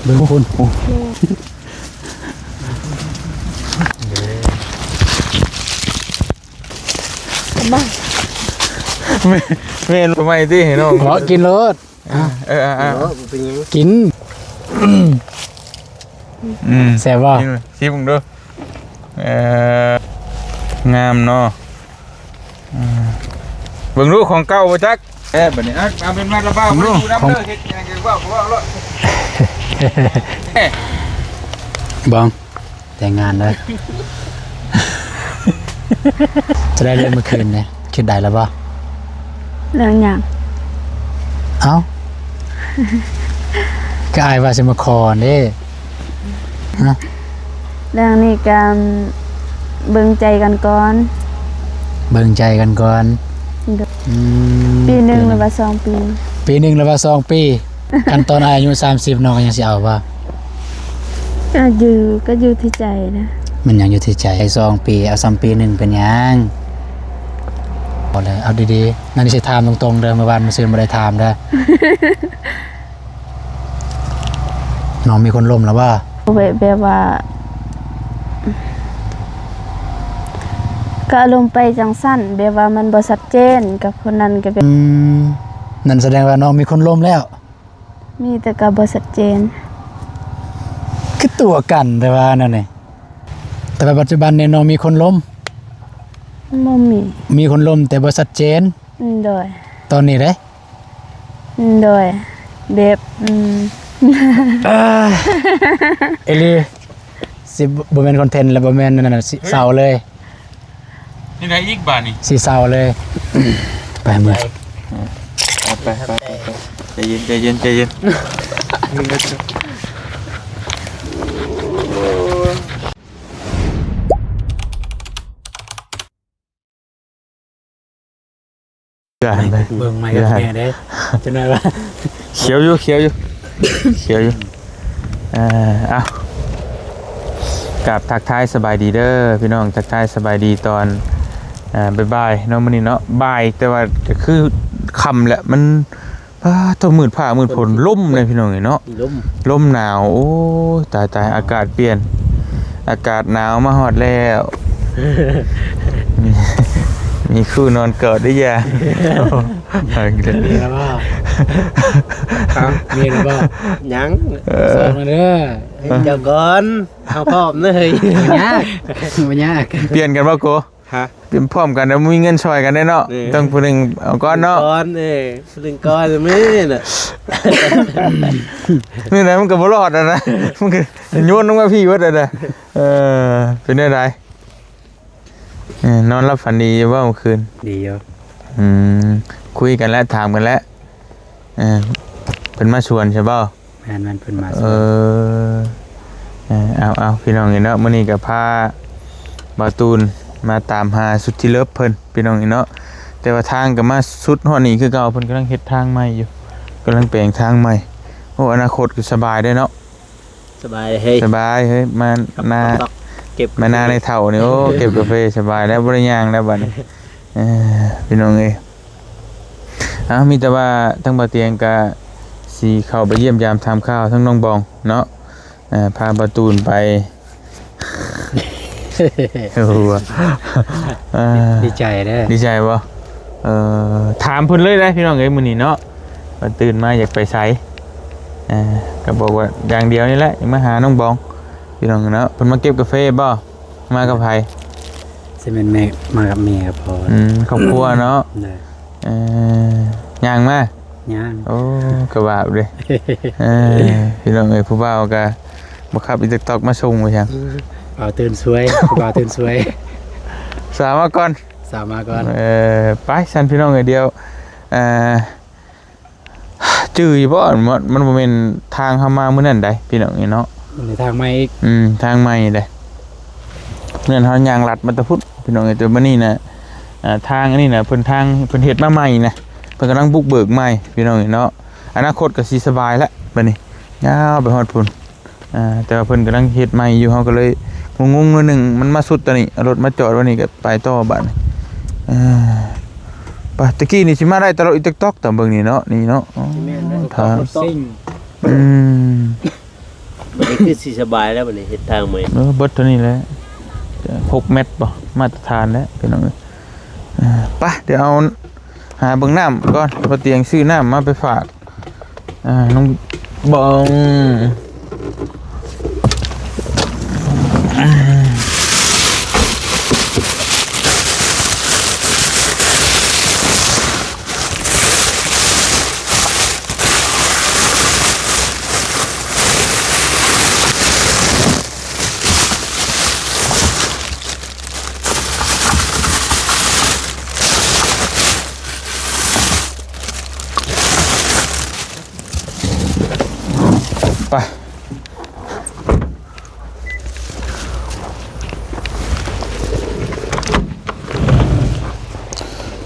ເບິ່ງພຸ້ນ ໂອ້ ມາ ແມ່ ແມ່ນບໍ່ໄໝຕິ ໃຫ້ນ້ອງ ເຄາະກິນໂລດ. ອ່ະ ເອີ ເອີ ເອີ ເນາະ ເປັນຫຍັງ? ກິນ ອືມ ແຊບບໍ່? ຊີມເບິ່ງດູ ເອີ ງາມເນາະ ອືມ ເບິ່ງດູ ຂອງເກົ່າບໍ່ຈັກ. ເອີ ບັດນີ້ ອ່ະ ເອົາເປັນວ່າລະບ່າວ ເບິ່ງດູ ບໍ່ໄດ້ຢູ່ນຳເດີ ເຮັດຫຍັງກໍເວົ້າ ເວົ້າໂລດ ເອີ ເບິ່ງ. ແຕ່ງງານເດີ ຈະໄດ້ເລື່ອງມື້ຄືນນີ້ ຄິດໄດ້ແລ້ວບໍ່? ເລື່ອງຫຍັງ? ເອົ້າ ກໍອ້າຍວ່າຊິມາຂໍເດ້ ຮະ? ເລື່ອງນີ້ກໍເບິ່ງໃຈກັນກ່ອນ ເບິ່ງໃຈກັນກ່ອນ ໂດຍ ອືມ ປີໜຶ່ງ ປີໜຶ່ງ ຫຼືວ່າສອງປີ? ປີໜຶ່ງ ຫຼືວ່າສອງປີ? ຄັນຕອນອາຍຸສາມສິບ ນ້ອງຍັງຊິເອົາບໍ່? ກໍຢູ່ ກໍຢູ່ທີ່ໃຈນະ. ມັນຍັງຢູ່ທີ່ໃຈ. ສອງປີ ເອົາສ່ຳປີໜຶ່ງເປັນຫຍັງ? ເອົາເລີຍ ເອົາດີໆ ນັ້ນຊິຖາມຕົງໆເດີ ມື້ວານມື້ຊືນບໍ່ໄດ້ຖາມເດີ. ນ້ອງມີຄົນລົມແລ້ວບໍ່? ແບບ ແບບວ່າ ກໍອາລົມໄປຈັ່ງຊັ້ນ ແບບວ່າມັນບໍ່ຊັດເຈນກັບຄົນນັ້ນ ກໍແບບ ອືມ ນັ້ນສະແດງວ່ານ້ອງມີຄົນລົມແລ້ວ? ມີ ແຕ່ກໍບໍ່ຊັດເຈນ. ຄືຕົວະກັນແທ້ວ່ານັ້ນນີ້. ແຕ່ວ່າປັດຈຸບັນນີ້ນ້ອງມີຄົນລົມ? ບໍ່ມີ. ມີຄົນລົມແຕ່ບໍ່ຊັດເຈນ? ໂດຍ. ຕອນນີ້ເດ້? ໂດຍ ແບບ ອືມ ເອີ ອີ່ຫຼີ ຊິບໍ່ແມ່ນຄອນເທັນແລ້ວ ບໍ່ແມ່ນນັ້ນນະ ຊິເຊົາເລີຍ. ນີ້ໄດ້ອີກບາດນີ້ ຊິເຊົາເລີຍ. ໄປເມືອ ໄປ ໄປ ໄປ ໄປ ໃຈເຢັນ ໃຈເຢັນ ໃຈເຢັນ. ເບິ່ງໃໝ່ກັບແມ່ເດ້ ຈັກໜ້ອຍວ່າ ຂຽວຢູ່ ຂຽວຢູ່ ຂຽວຢູ່. ເອີ ເອົ້າ ກາບທັກທາຍສະບາຍດີເດີພີ່ນ້ອງ ທັກທາຍສະບາຍດີຕອນ ເອີ ບ່າຍໆເນາະ ມື້ນີ້ເນາະ ບ່າຍ ແຕ່ວ່າກໍຄືຄ່ຳແຫຼະ ມັນ ປ້າໂທ້ ມືດຟ້າມືດຝົນ ຝົນ ລົມເດ້ພີ່ນ້ອງເອີຍເນາະ ລົມ ລົມໜາວ. ໂອ້ຍ ຕາຍໆ ອາກາດປ່ຽນ ອາກາດໜາວມາຮອດແລ້ວ. ມີ ມີຄູ່ນອນກອດໄດ້ຢ່າງ ມີແລ້ວບໍ່? ຮະ? ມີແລ້ວບໍ່? ຍັງ ເອີ ສອງແລ້ວເດີ ເຈົ້າກ່ອນ ເຮົາພ້ອມເລີຍ. ບໍ່ຍາກ ບໍ່ຍາກ. ປ່ຽນກັນບໍ່ໂກ? ຮະ? ເປັນພ້ອມກັນແລ້ວມີເງິນຊ່ອຍກັນໄດ້ເນາະ ເອີ ຕ້ອງຜູ້ໜຶ່ງເອົາກ່ອນເນາະ ກ່ອນ ເອີ ຜູ້ໜຶ່ງກ່ອນແມ່ນນະ ນີ້ແຫຼະ ມັນກໍບໍ່ລອດຫັ້ນນະ ມັນກໍໂຍນລົງມາພີ້ເບິດຫັ້ນນະ. ເອີ ເປັນແນວໃດ? ເອີ ນອນຫຼັບຝັນດີຢູ່ບໍ່ມື້ຄືນ? ດີຢູ່. ອືມ ຄຸຍກັນແລ້ວ ຖາມກັນແລ້ວ ເອີ ເພິ່ນມາຊວນໃຊ່ບໍ່? ແມ່ນໆ ເພິ່ນມາ ເອີ ເອີ ເອົາໆ ພີ່ນ້ອງເອີຍເນາະ ມື້ນີ້ກໍພາບ່າວຕູນມາຕາມຫາສຸດທີ່ເລີບເພິ່ນ ພີ່ນ້ອງເອີຍເນາະ ແຕ່ວ່າທາງກໍມາສຸດຮອດນີ້ຄືເກົ່າ ເພິ່ນກຳລັງເຮັດທາງໃໝ່ຢູ່ ກຳລັງແປງທາງໃໝ່. ໂອ້ ອະນາຄົດກໍສະບາຍເດ້ເນາະ ສະບາຍເຮີ້ຍ ສະບາຍເຮີ້ຍ ມານາ ເກັບ ມານາໃນເຖົ້ານີ້ ໂອ້ ເກັບກາເຟສະບາຍແລ້ວ ບໍ່ໄດ້ຍ່າງແລ້ວບັດນີ້. ເອີ ພີ່ນ້ອງເອີຍ ເອົ້າ ມີແຕ່ວ່າທາງບ່າວຕຽງກະຊິເຂົ້າໄປຢ້ຽມຢາມຖາມຂ່າວທາງນ້ອງບອງເນາະ ເອີ ພາບ່າວຕູນໄປ ເອີ ດີໃຈເດີ ດີໃຈບໍ່? ເອີ ຖາມເພິ່ນເລີຍເດ້ພີ່ນ້ອງເອີຍ ມື້ນີ້ເນາະ ວ່າຕື່ນມາຢາກໄປໃສ ເອີ ກໍບອກວ່າຢ່າງດຽວນີ້ແຫຼະ ຢາກມາຫານ້ອງບອງ ພີ່ນ້ອງເນາະ. ເພິ່ນມາເກັບກາເຟບໍ່? ມາກັບໃຜ? ຊິແມ່ນແມ່ ມາກັບແມ່ກັບພໍ່. ອືມ ຄອບຄົວເນາະ. ໂດຍ. ເອີ ຍ່າງມາ? ຍ່າງ. ໂອ້ ກະບາບເດ້. ເອີ ພີ່ນ້ອງເອີຍ ຜູ້ບ່າວກະບໍ່ຂັບອີຕັກຕອກມາສົ່ງວ່າຊັ້ນ. ບ່າວຕື່ນສວຍ ບ່າວຕື່ນສວຍ. ສາວມາກ່ອນ ສາວມາກ່ອນ. ເອີ ໄປຊັ້ນ ພີ່ນ້ອງເອີຍ ດຽວ ເອີ ຈື່ຢູ່ບໍ່? ມັນ ມັນບໍ່ແມ່ນທາງເຮົາມາມື້ນັ້ນໃດ໋ ພີ່ນ້ອງເອີຍເນາະ. ມັນທາງໃໝ່ອີກ. ອືມ ທາງໃໝ່ເດ້. ເຮືອນເຮົາຍ່າງລັດມາແຕ່ພຸ້ນ ພີ່ນ້ອງເອີຍ. ແຕ່ມື້ນີ້ນະ ອ່າ ທາງອັນນີ້ນະ ເພິ່ນທາງ ເພິ່ນເຮັດມາໃໝ່ນະ ເພິ່ນກຳລັງບຸກເບີກໃໝ່ ພີ່ນ້ອງເອີຍເນາະ. ອະນາຄົດກໍຊິສະບາຍແລ້ວບັດນີ້ ຍາວໄປຮອດພຸ້ນ. ອ່າ ແຕ່ວ່າເພິ່ນກຳລັງເຮັດໃໝ່ຢູ່ ເຮົາກໍເລີຍງົງໆໜ້ອຍໜຶ່ງ ມັນມາສຸດຕອນນີ້ ເອົາລົດມາຈອດໄວ້ນີ້ກໍໄປຕໍ່ບາດນີ້. ເອີ ໄປ ຕະກີ້ນີ້ຊິມາໄດ້ແຕ່ລົດອີຕັກຕອກ ຕາມເບິ່ງນີ້ເນາະ ນີ້ເນາະ. ອໍ ຊິແມ່ນເດ້ ທາງ ອືມ ເອີ ຄືຊິສະບາຍແລ້ວບັດນີ້ ເຮັດທາງໃໝ່. ເອີ ເບິດເທົ່ານີ້ແຫຼະ ຫົກແມັດບໍ່ ມາດຕະຖານແຫຼະພີ່ນ້ອງເອີຍ. ເອີ ໄປ ດຽວເອົາ ຫາເບິ່ງນ້ຳກ່ອນ ບໍ່ຕຽງຊື້ນ້ຳມາໄປຝາກ ອ່າ ນ້ອງບອງ. ໄປ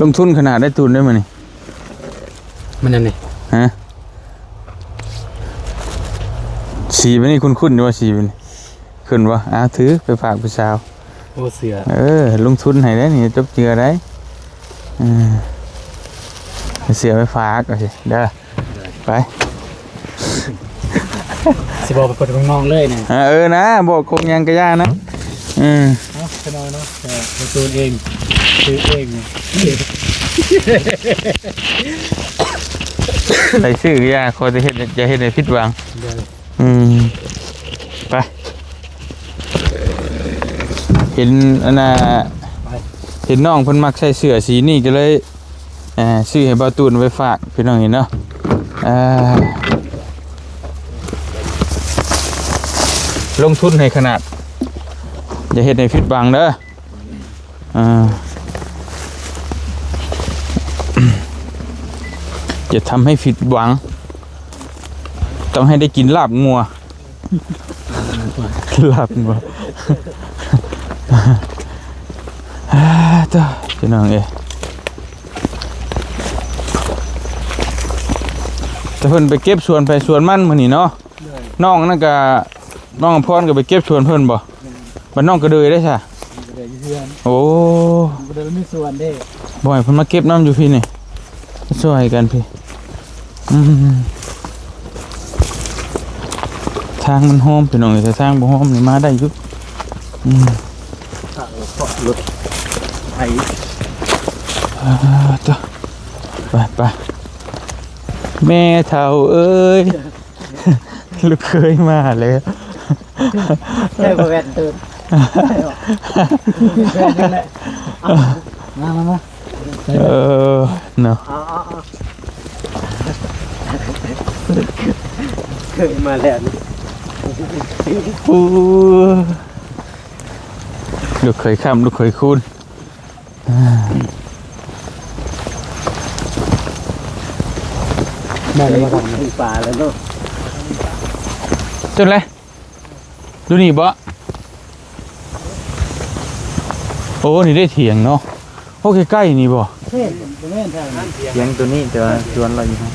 ລົງທຶນຂະໜາດໄດ້ ຕູນໄດ້ມື້ນີ້ ມັນອັນນີ້ ຮະ ສີມັນນີ້ຄຸ້ນໆຢູ່ວ່າ ສີມັນນີ້ ຂຶ້ນບໍ່? ອ້າວ ຖືໄປຝາກຜູ້ສາວ. ໂອ້ ເສື້ອ ເອີ ລົງທຶນໃຫ້ໄດ໋ນີ້ ຈົບເຈື່ອໄດ໋. ເອີ ເສື້ອໄປຝາກ ໂອເຄເດີ ໄປ ຊິບອກໄປເປີດເມືອງນອກເລີຍນະ. ເອີນະ ບອກກົງຫຍັງກະຢ່ານະ. ເອີ ເອົາ ຂະນ້ອຍເນາະ ເອີ ໂຕເອງ ຊື້ເອງ ໃຜຊື້ກະຢ່າ ຂໍແຕ່ເຮັດ ຢ່າເຮັດໃຫ້ຜິດຫວັງ. ອືມ ໄປ ເຫັນອັນນ່າ ເຫັນນ້ອງເພິ່ນມັກໃສ່ເສື້ອສີນີ້ ກໍເລີຍ ເອີ ຊື້ໃຫ້ບ່າວຕູນໄວ້ຝາກພີ່ນ້ອງເຫັນເນາະ. ເອີ ລົງທຶນໃຫ້ຂະໜາດ ຢ່າເຮັດໃຫ້ຜິດຫວັງເດີ. ອ່າ ຈະທຳໃຫ້ຜິດຫວັງ ຕ້ອງໃຫ້ໄດ້ກິນລາບງົວ ລາບງົວ. ອ່າ ເດີ ພີ່ນ້ອງເອີຍ ແຕ່ເພິ່ນໄປເກັບສວນໃຜສວນມັນມື້ນີ້ເນາະ. ນ້ອງນັ້ນກະ ນ້ອງອຳພອນກໍໄປເກັບສວນເພິ່ນບໍ່? ແມ່ນ. ບັດນ້ອງກະເດີຍໄດ້ຊະ? ກະເດີຍຢູ່ເຮືອນ. ໂອ້ ກະເດີຍມີສວນເດ້. ບໍ່ໃຫ້ເພິ່ນມາເກັບນຳຢູ່ພີ້ນີ້ ມາຊ່ວຍກັນພີ້. ອືມ ທາງມັນໂຮມພີ່ນ້ອງເອີຍ ຖ້າທາງບໍ່ໂຮມນີ້ມາໄດ້ຢູ່. ອືມ ທາງເພາະລົດໄຖ. ອ່າ ໂຕ ໄປ ໄປ ແມ່ເຖົ້າເອີຍ. ລູກເຂີຍມາແລ້ວ ໃຊ່ບໍ່ແວ່ນຕື່ນ ມາ ມາ ມາ ເອີ ເນາະ ເອົາ ເອົາ ເຂີຍມາແລ້ວນີ້ ໂອ້ ລູກເຂີຍຄ້ຳ ລູກເຂີຍຄູນ. ອ່າ ແມ່ນແລ້ວບໍ່ທັນ ເປັນປ່າແລ້ວເນາະ ຈົນແລ້ວ ຢູ່ນີ້ບໍ່? ໂອ້ ນີ້ໄດ້ຖຽງເນາະ. ໂອ້ ໃກ້ໆນີ້ບໍ່? ແມ່ນ ບໍ່ແມ່ນທາງນັ້ນ ຖຽງໂຕນີ້ ແຕ່ວ່າສວນລາວຢູ່ຫັ້ນ.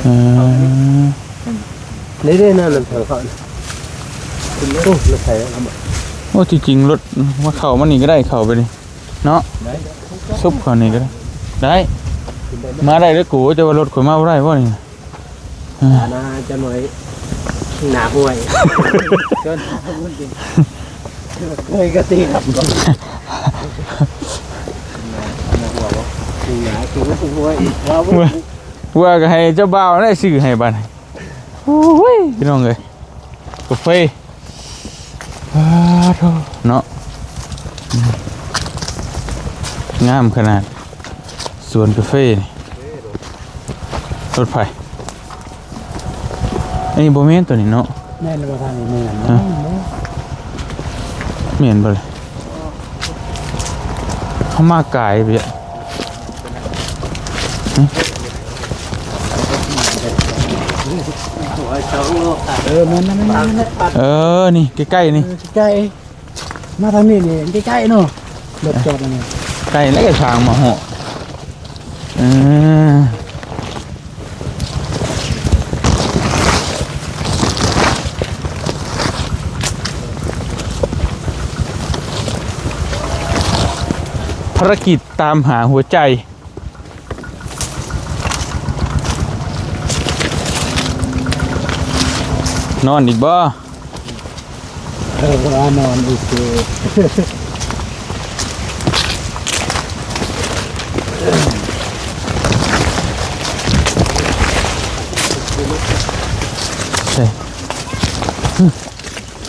ເອີ ເດ້ໆ ນັ້ນທາງເຂົ້າ ໂອ້ ລົດໄຖແລ້ວບໍ່? ໂອ້ ທີ່ຈິງລົດມາເຂົ້າມານີ້ກໍໄດ້ ເຂົ້າໄປນີ້ ເນາະ ໄດ້ ຊຸບເຂົ້ານີ້ກໍໄດ້ ໄດ້ ມາໄດ້ເດີກູ ແຕ່ວ່າລົດຂ້ອຍມາບໍ່ໄດ້ບໍ່ນີ້ ອ່າ ໜ້າຈະໜ້ອຍ ໜ້າຫ້ວຍ ເຄີຍກະຕິ ໜ້າຫ້ວຍ ເວົ້າ ເມື່ອກະໃຫ້ເຈົ້າບ່າວໄດ້ຊື້ໃຫ້ບັດ ໂອ້ຍ ພີ່ນ້ອງເອີຍ ກາເຟ ປາໂທ ເນາະ ງາມຂະໜາດ ສວນກາເຟນີ້ ລົດໃຜ? ອັນນີ້ບໍ່ແມ່ນໂຕນີ້ເນາະ ແມ່ນບໍ່? ທາງນີ້ແມ່ນ ຮະ ແມ່ນບໍ່ລະ? ເຮົາມາກາຍໄປ ເອີ ແມ່ນ ແມ່ນ ແມ່ນ ແມ່ນ ເອີ ນີ້ໃກ້ໆນີ້ ເອີ ໃກ້ ມາທາງນີ້ນີ້ໃກ້ໆເນາະ ລົດຈອດອັນນີ້ ໃກ້ແລ້ວ ທາງມາຮອດ ເອີ ພາລະກິດຕາມຫາຫົວໃຈ. ນອນອີກບໍ່? ເອີ ວ່ານອນອີກຄື ໃສ່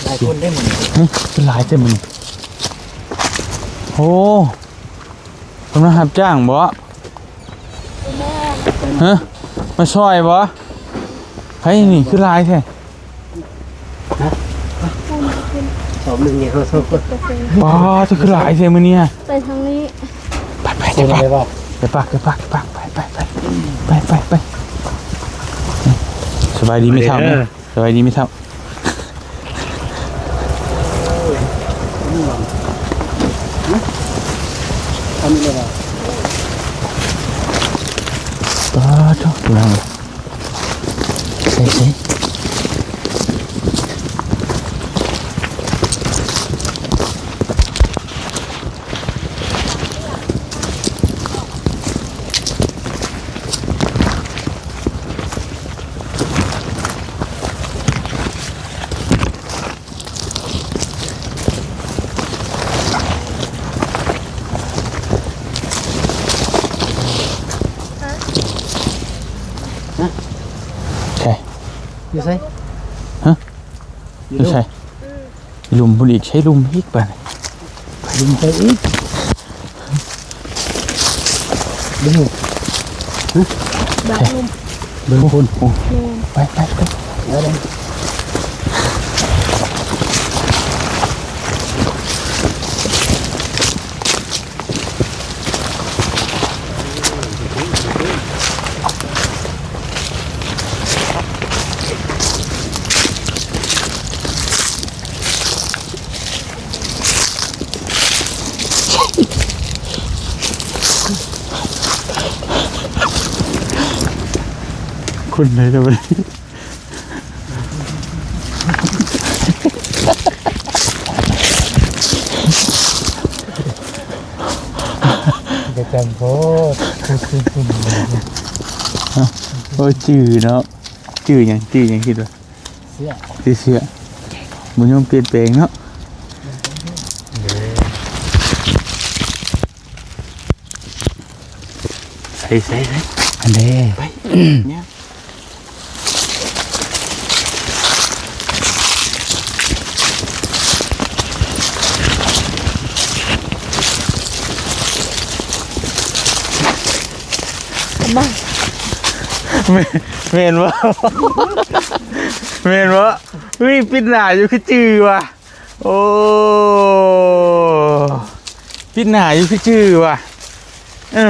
ຫຼາຍຄົນໄດ້ມື້ນີ້ ຫຶ ເປັນຫຼາຍແທ້ມື້ນີ້. ໂອ້ ເພິ່ນມາຮັບຈ້າງບໍ່? ຮະ ມາຊ່ອຍບໍ່? ໃຜນີ້ຄືຫຼາຍແທ້? ຮະ ສອບໜຶ່ງນີ້ເຮົາສອງຄົນ. ປ້າດ ຄືຫຼາຍແທ້ມື້ນີ້. ໄປທາງນີ້ ໄປ ໄປ ໄປ ໄປ ໄປ ໄປ ໄປ ໄປ ໄປ ໄປ ໄປ ໄປ ໄປ ໄປ ໄປ ໄປ ໄປ ສະບາຍດີແມ່ເຖົ້າ. ສະບາຍດີແມ່ເຖົ້າ. ປາດໂທ້ ພີ່ນ້ອງ ໃສ່ ໃສ່. ໃສ່ ຢູ່ໃສ? ຮະ? ຢູ່ໃສ? ລຸ່ມພຸ້ນອີກ ໃຊ້ລຸ່ມອີກບາດນີ້ ໄປລຸ່ມໄປອີກ ເບິ່ງ ຮະ? ເບິ່ງພຸ້ນ ໂອ້ ແມ່ນ ໄປ ໄປ ໄປ ໄດ້ ໄດ້. ຄົນໃດລະບັດນີ້? ກະຈັງໂພດ ໂອ້ຍ ຈື່ເນາະ ຈື່ຫຍັງ ຈື່ຫຍັງ ຄິດວ່າ ເສື້ອ ຈື່ເສື້ອ ບໍ່ຍອມປ່ຽນແປງເນາະ. ໃສ່ ໃສ່ ໃສ່ ອັນເດ້ ໄປ ເນຍ ມາ ແມ່ນ ແມ່ນບໍ່? ແມ່ນບໍ່? ເຮີ້ຍ ປິດໜ້າຢູ່ຄືຈື່ວ່າ. ໂອ້ ປິດໜ້າຢູ່ຄືຈື່ວ່າ. ເອີ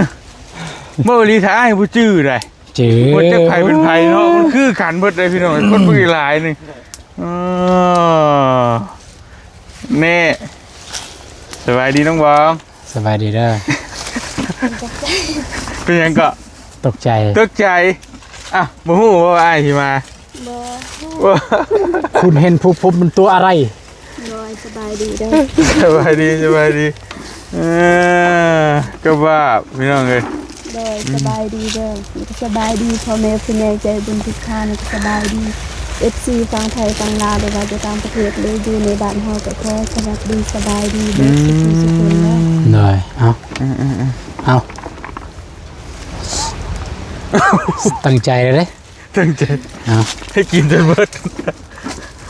ເວົ້າອີ່ຫຼີ ຖ້າອ້າຍບໍ່ຈື່ໃດ໋ ຈື່ ບໍ່ຈັກໃຜເປັນໃຜເນາະ ມັນຄືກັນເບິດເດ້ພີ່ນ້ອງ ຄົນເບິ່ງຫຼາຍນີ້. ເອີ ແນ່ ສະບາຍດີນ້ອງບອງ ສະບາຍດີເດີ. ເປັນຫຍັງເກາະ? ຕົກໃຈ ຕົກໃຈ. ອ້າວ ບໍ່ຮູ້ວ່າອ້າຍຊິມາ? ບໍ່ ບໍ່. ຄຸນເຫັນຜູ້ພົມເປັນຕົວອະໄລ? ໂດຍ ສະບາຍດີເດີ ສະບາຍດີ ສະບາຍດີ. ເອີ ກະວ່າພີ່ນ້ອງເອີຍ ໂດຍ ສະບາຍດີເດີ ສະບາຍດີພໍ່ແມ່ຜູ້ໃຫຍ່ໃຈບຸນທຸກທ່ານ ກະສະບາຍດີ ເອັຟຊີ ຝັ່ງໄທຝັ່ງລາວ ຫຼືວ່າຢູ່ຕ່າງປະເທດ ຫຼືຢູ່ໃນບ້ານເຮົາ ກະຂໍສະຫວັດດີ ສະບາຍດີເບິດ ອືມ ສຸຂູສຸຄົນເດີ. ໂດຍ ເອົາ ເອີ ເອົາ ຕັ້ງໃຈເລີຍເດ້ ຕັ້ງໃຈ ເອົາ ໃຫ້ກິນຈົນເບິດ.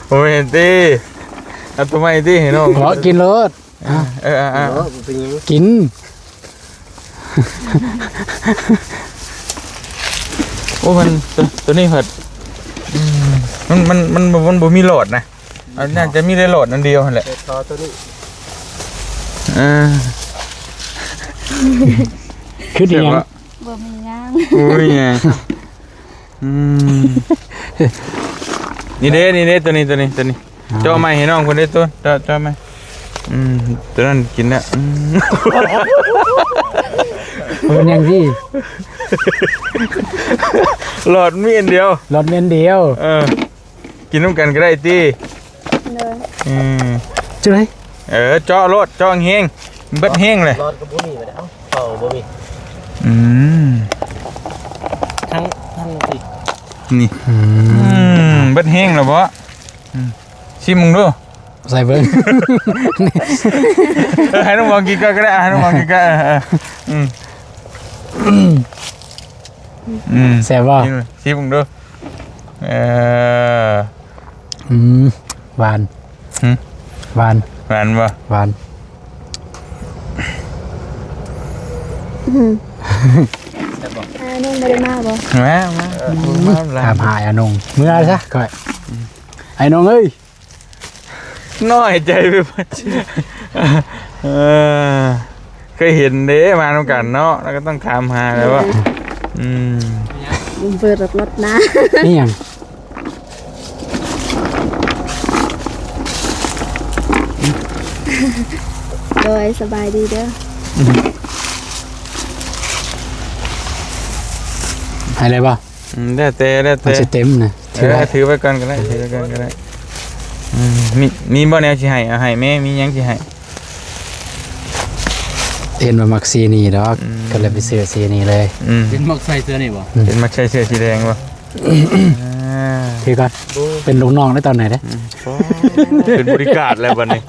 ໂອ້ຍ ເດ້ ເອົາໂຕໃໝ່ຕິ ໃຫ້ນ້ອງ ເກາະກິນໂລດ. ເອີ ເອີ ເອີ ເອີ ເນາະ ເປັນຫຍັງ ກິນ. ໂອ້ ມັນ ໂຕ ໂຕນີ້ພັດ ອືມ ມັນ ມັນ ມັນ ມັນບໍ່ມີຫຼອດນະ ອັນນັ້ນຈະມີແຕ່ຫຼອດອັນດຽວຫັ້ນແຫຼະ ແຕ່ທໍ່ໂຕນີ້ ເອີ ຄືອີຫຍັງ? ບໍ່ມີຫຍັງ ບໍ່ມີຫຍັງ. ອືມ ນີ້ເດ້ ນີ້ເດ້ ໂຕນີ້ ໂຕນີ້ ໂຕນີ້ ເຈາະໃໝ່ໃຫ້ນ້ອງເພິ່ນເດ້ ໂຕ ເຈາະ ເຈາະໃໝ່. ອືມ ໂຕນັ້ນກິນແລ້ວ ອືມ ເປັນຫຍັງຊິ? ຫຼອດມີອັນດຽວ ຫຼອດມີອັນດຽວ ເອີ ກິນນຳກັນກະໄດ້ຕິ? ໂດຍ ອືມ ຈັ່ງໃດ? ເອີ ເຈາະໂລດ ເຈາະແຮງ ເບິດແຮງເລີຍ ຫຼອດກະບໍ່ມີບາດນີ້ ເອົ້າ ເປົ່າບໍ່ມີ ອືມ ທັງ ທັງນີ້ ນີ້ ອືມ ອືມ ເບິດແຮງແລ້ວບໍ? ອືມ ຊິມເບິ່ງດູ ໃສ່ເບິ່ງ ໃຫ້ນ້ອງບອງກິນກ່ອນກໍໄດ້ ໃຫ້ນ້ອງບອງກິນກ່ອນ ເອີ ເອີ ອືມ ອືມ ແຊບບໍ່? ຊີມເບິ່ງດູ ເອີ ອືມ ຫວານ ຫຶ ຫວານ ຫວານບໍ່? ຫວານ ອືມ ແຊບບໍ່? ອານົງບໍ່ໄດ້ມາບໍ່? ມາ ມາ ເອີ ມາ ຖາມຫາອານົງ ເມືອຊະຂ້ອຍ ອືມ ອານົງເອີຍ ນ້ອຍໃຈໄປໝົດ ເອີ ເຄີຍເຫັນເດ້ ມານຳກັນເນາະ ແລ້ວກໍຕ້ອງຖາມຫາແລ້ວວ່າ ອືມ ເບີດລົດນະ ນີ້ຫຍັງ? ໂດຍ ສະບາຍດີເດີ ໃຫ້ເລີຍບໍ່? ອືມ ແລ້ວແຕ່ ແລ້ວແຕ່ ມັນຊິເຕັມນະ ຖື ເອີ ຖືໄວ້ ຖືໄວ້ກ່ອນກໍໄດ້ ຖືໄວ້ກ່ອນກໍໄດ້ ອືມ ມີ ມີບໍ່ແນວຊິໃຫ້ ເອົາໃຫ້ແມ່ ມີຫຍັງຊິໃຫ້ ເຫັນວ່າມັກສີນີ້ດອກ ອືມ ກໍເລີຍໄປຊື້ສີນີ້ເລີຍ ອືມ ເປັນມັກໃສ່ເສື້ອນີ້ບໍ່? ອືມ ເປັນມັກໃສ່ເສື້ອສີແດງບໍ່? ອ່າ ຄືກັນ ເປັນລູກນ້ອງໄດ້ຕອນໃດເດ້ ອືມ ເປັນບໍລິກາດແລ້ວບັດນີ້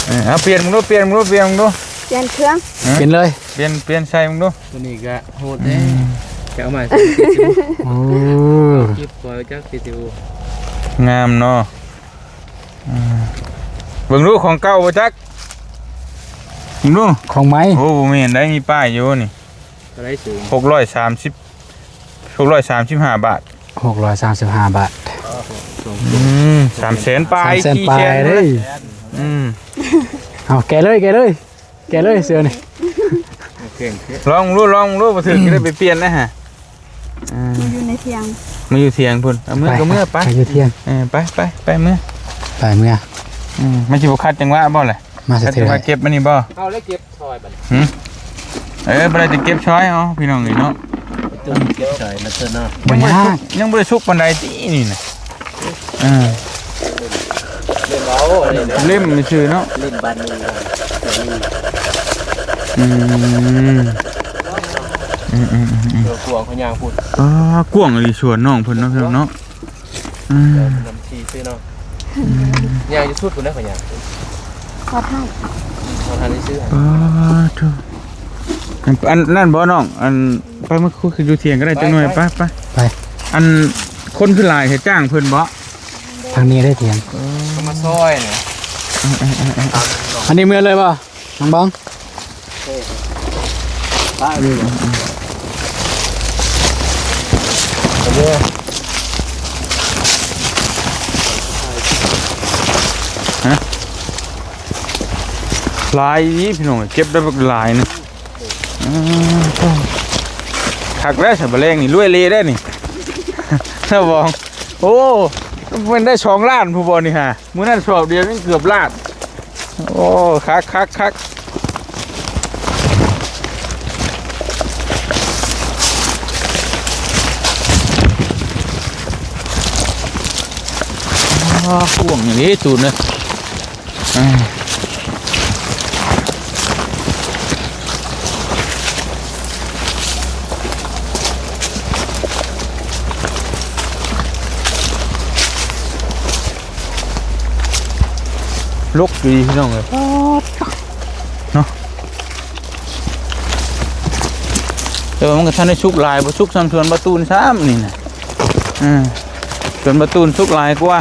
ເອີ ເອີ ເອົາປ່ຽນເບິ່ງດູ ປ່ຽນເບິ່ງດູ ປ່ຽນເບິ່ງດູ ປ່ຽນເຄື່ອງ ຮະ ປ່ຽນເລີຍ ປ່ຽນ ປ່ຽນໃສ່ເບິ່ງດູ ຕົວນີ້ກະໂຫດເດ້ ອືມ ຈະເອົາມາໃສ່ ໂອ້ ເກັບຄອຍຈັກ ງາມເນາະ ອືມ ເບິ່ງດູຂອງເກົ່າບໍ່ຈັກ ເບິ່ງດູ ຂອງໃໝ່ ໂອ້ ບໍ່ແມ່ນໄດ໋ ມີປ້າຍຢູ່ນີ້ ເທົ່າໃດສູງ? ຫົກຮ້ອຍສາມສິບ ຫົກຮ້ອຍສາມສິບຫ້າບາດ ຫົກຮ້ອຍສາມສິບຫ້າບາດ ອືມ ສາມແສນປາຍ ສາມແສນປາຍເດ້ ອືມ ເອົາແກະເລີຍ ແກະເລີຍ ແກະເລີຍເສື້ອນີ້ ລອງດູ ລອງດູ ບໍ່ຖືກ ອືມ ຈະໄດ້ໄປປ່ຽນນະຮະ ອ່າ ມາຢູ່ໃນຖຽງ ມາຢູ່ຖຽງພຸ້ນ ເອົາເມືອ ໄປ ກໍເມືອໄປ ໄປຢູ່ຖຽງ ເອີ ໄປ ໄປ ໄປເມືອ ໄປເມືອ ອືມ ມັນຊິບໍ່ຂັດຈັງຫວະບໍ່ລະ ມາສະເທື່ອ ມາເກັບມັນນີ້ບໍ່ ເອົາແລ້ວເກັບ ຊອຍບັດ ຫຶ ເອີ ບໍ່ໄດ້ຈະເກັບຊອຍເອົາ ພີ່ນ້ອງເອີຍເນາະ ເກັບຊອຍມາເຕີເນາະ ບໍ່ຍາກ ຍັງບໍ່ໄດ້ສຸກປານໃດຕິນີ້ນະ ເອີ ເຫຼັ້ມເອົາອັນນີ້ນະ ເຫຼັ້ມຊື່ເນາະ ເຫຼັ້ມບາດໜຶ່ງ ອືມ ອືມໆໆໆ ເອີ ກວ້າງເຂົາຍ່າງພຸ້ນ ອ່າ ກວ້າງອີ່ຫຼີສວນນ້ອງເພິ່ນເນາະ ພີ່ນ້ອງເນາະ ອືມ ເດີນນຳທີ່ຊື່ເນາະ ອືມ ຍ່າງຢູ່ສຸດພຸ້ນນະ ຂ້ອຍຍ່າງ ຂໍຖ່າຍ ຂໍຖ່າຍຊື່ ປາໂທ້ ອັນ ອັນນັ້ນບໍ່ນ້ອງ ອັນ ໄປ ມາຄຸຍຢູ່ຖຽງກໍໄດ້ຈັກໜ່ອຍ ໄປ ໄປ ໄປ ໄປ ອັນ ຄົນຄືຫຼາຍແທ້ ຈ້າງເພິ່ນບໍ່? ທາງນີ້ໄດ້ຖຽງ ເອີ ເຂົາມາຊອຍນີ້ ເອີໆໆໆ ອັນນີ້ເມືອເລີຍບໍ່? ນ້ອງບອງ ຮະ ຫຼາຍອີ່ຫຼີພີ່ນ້ອງ ເກັບໄດ້ບັກຫຼາຍນະ ອືມ ຄັກແລ້ວຊະ ບາດແລງນີ້ລວຍເລໄດ້ນີ້ ນ້ອງບອງ ໂອ້ ແມ່ນໄດ້ສອງລ້ານພຸ້ນບໍ່ນີ້ຫາ ມື້ນັ້ນສອບດຽວຍັງເກືອບລ້ານ ໂອ້ ຄັກໆໆ ອ້າ ກວ້າງອີ່ຫຼີຕູນເອີຍ ອ່າ ລົກດີພີ່ນ້ອງເອີຍ ເນາະ ແຕ່ວ່າມັນກໍທັນໄດ້ສຸກຫຼາຍ ບໍ່ສຸກສ່ຳສວນບ່າວຕູນຊ້ຳນີ້ນະ ເອີ ສວນບ່າວຕູນສຸກຫຼາຍກວ່າ.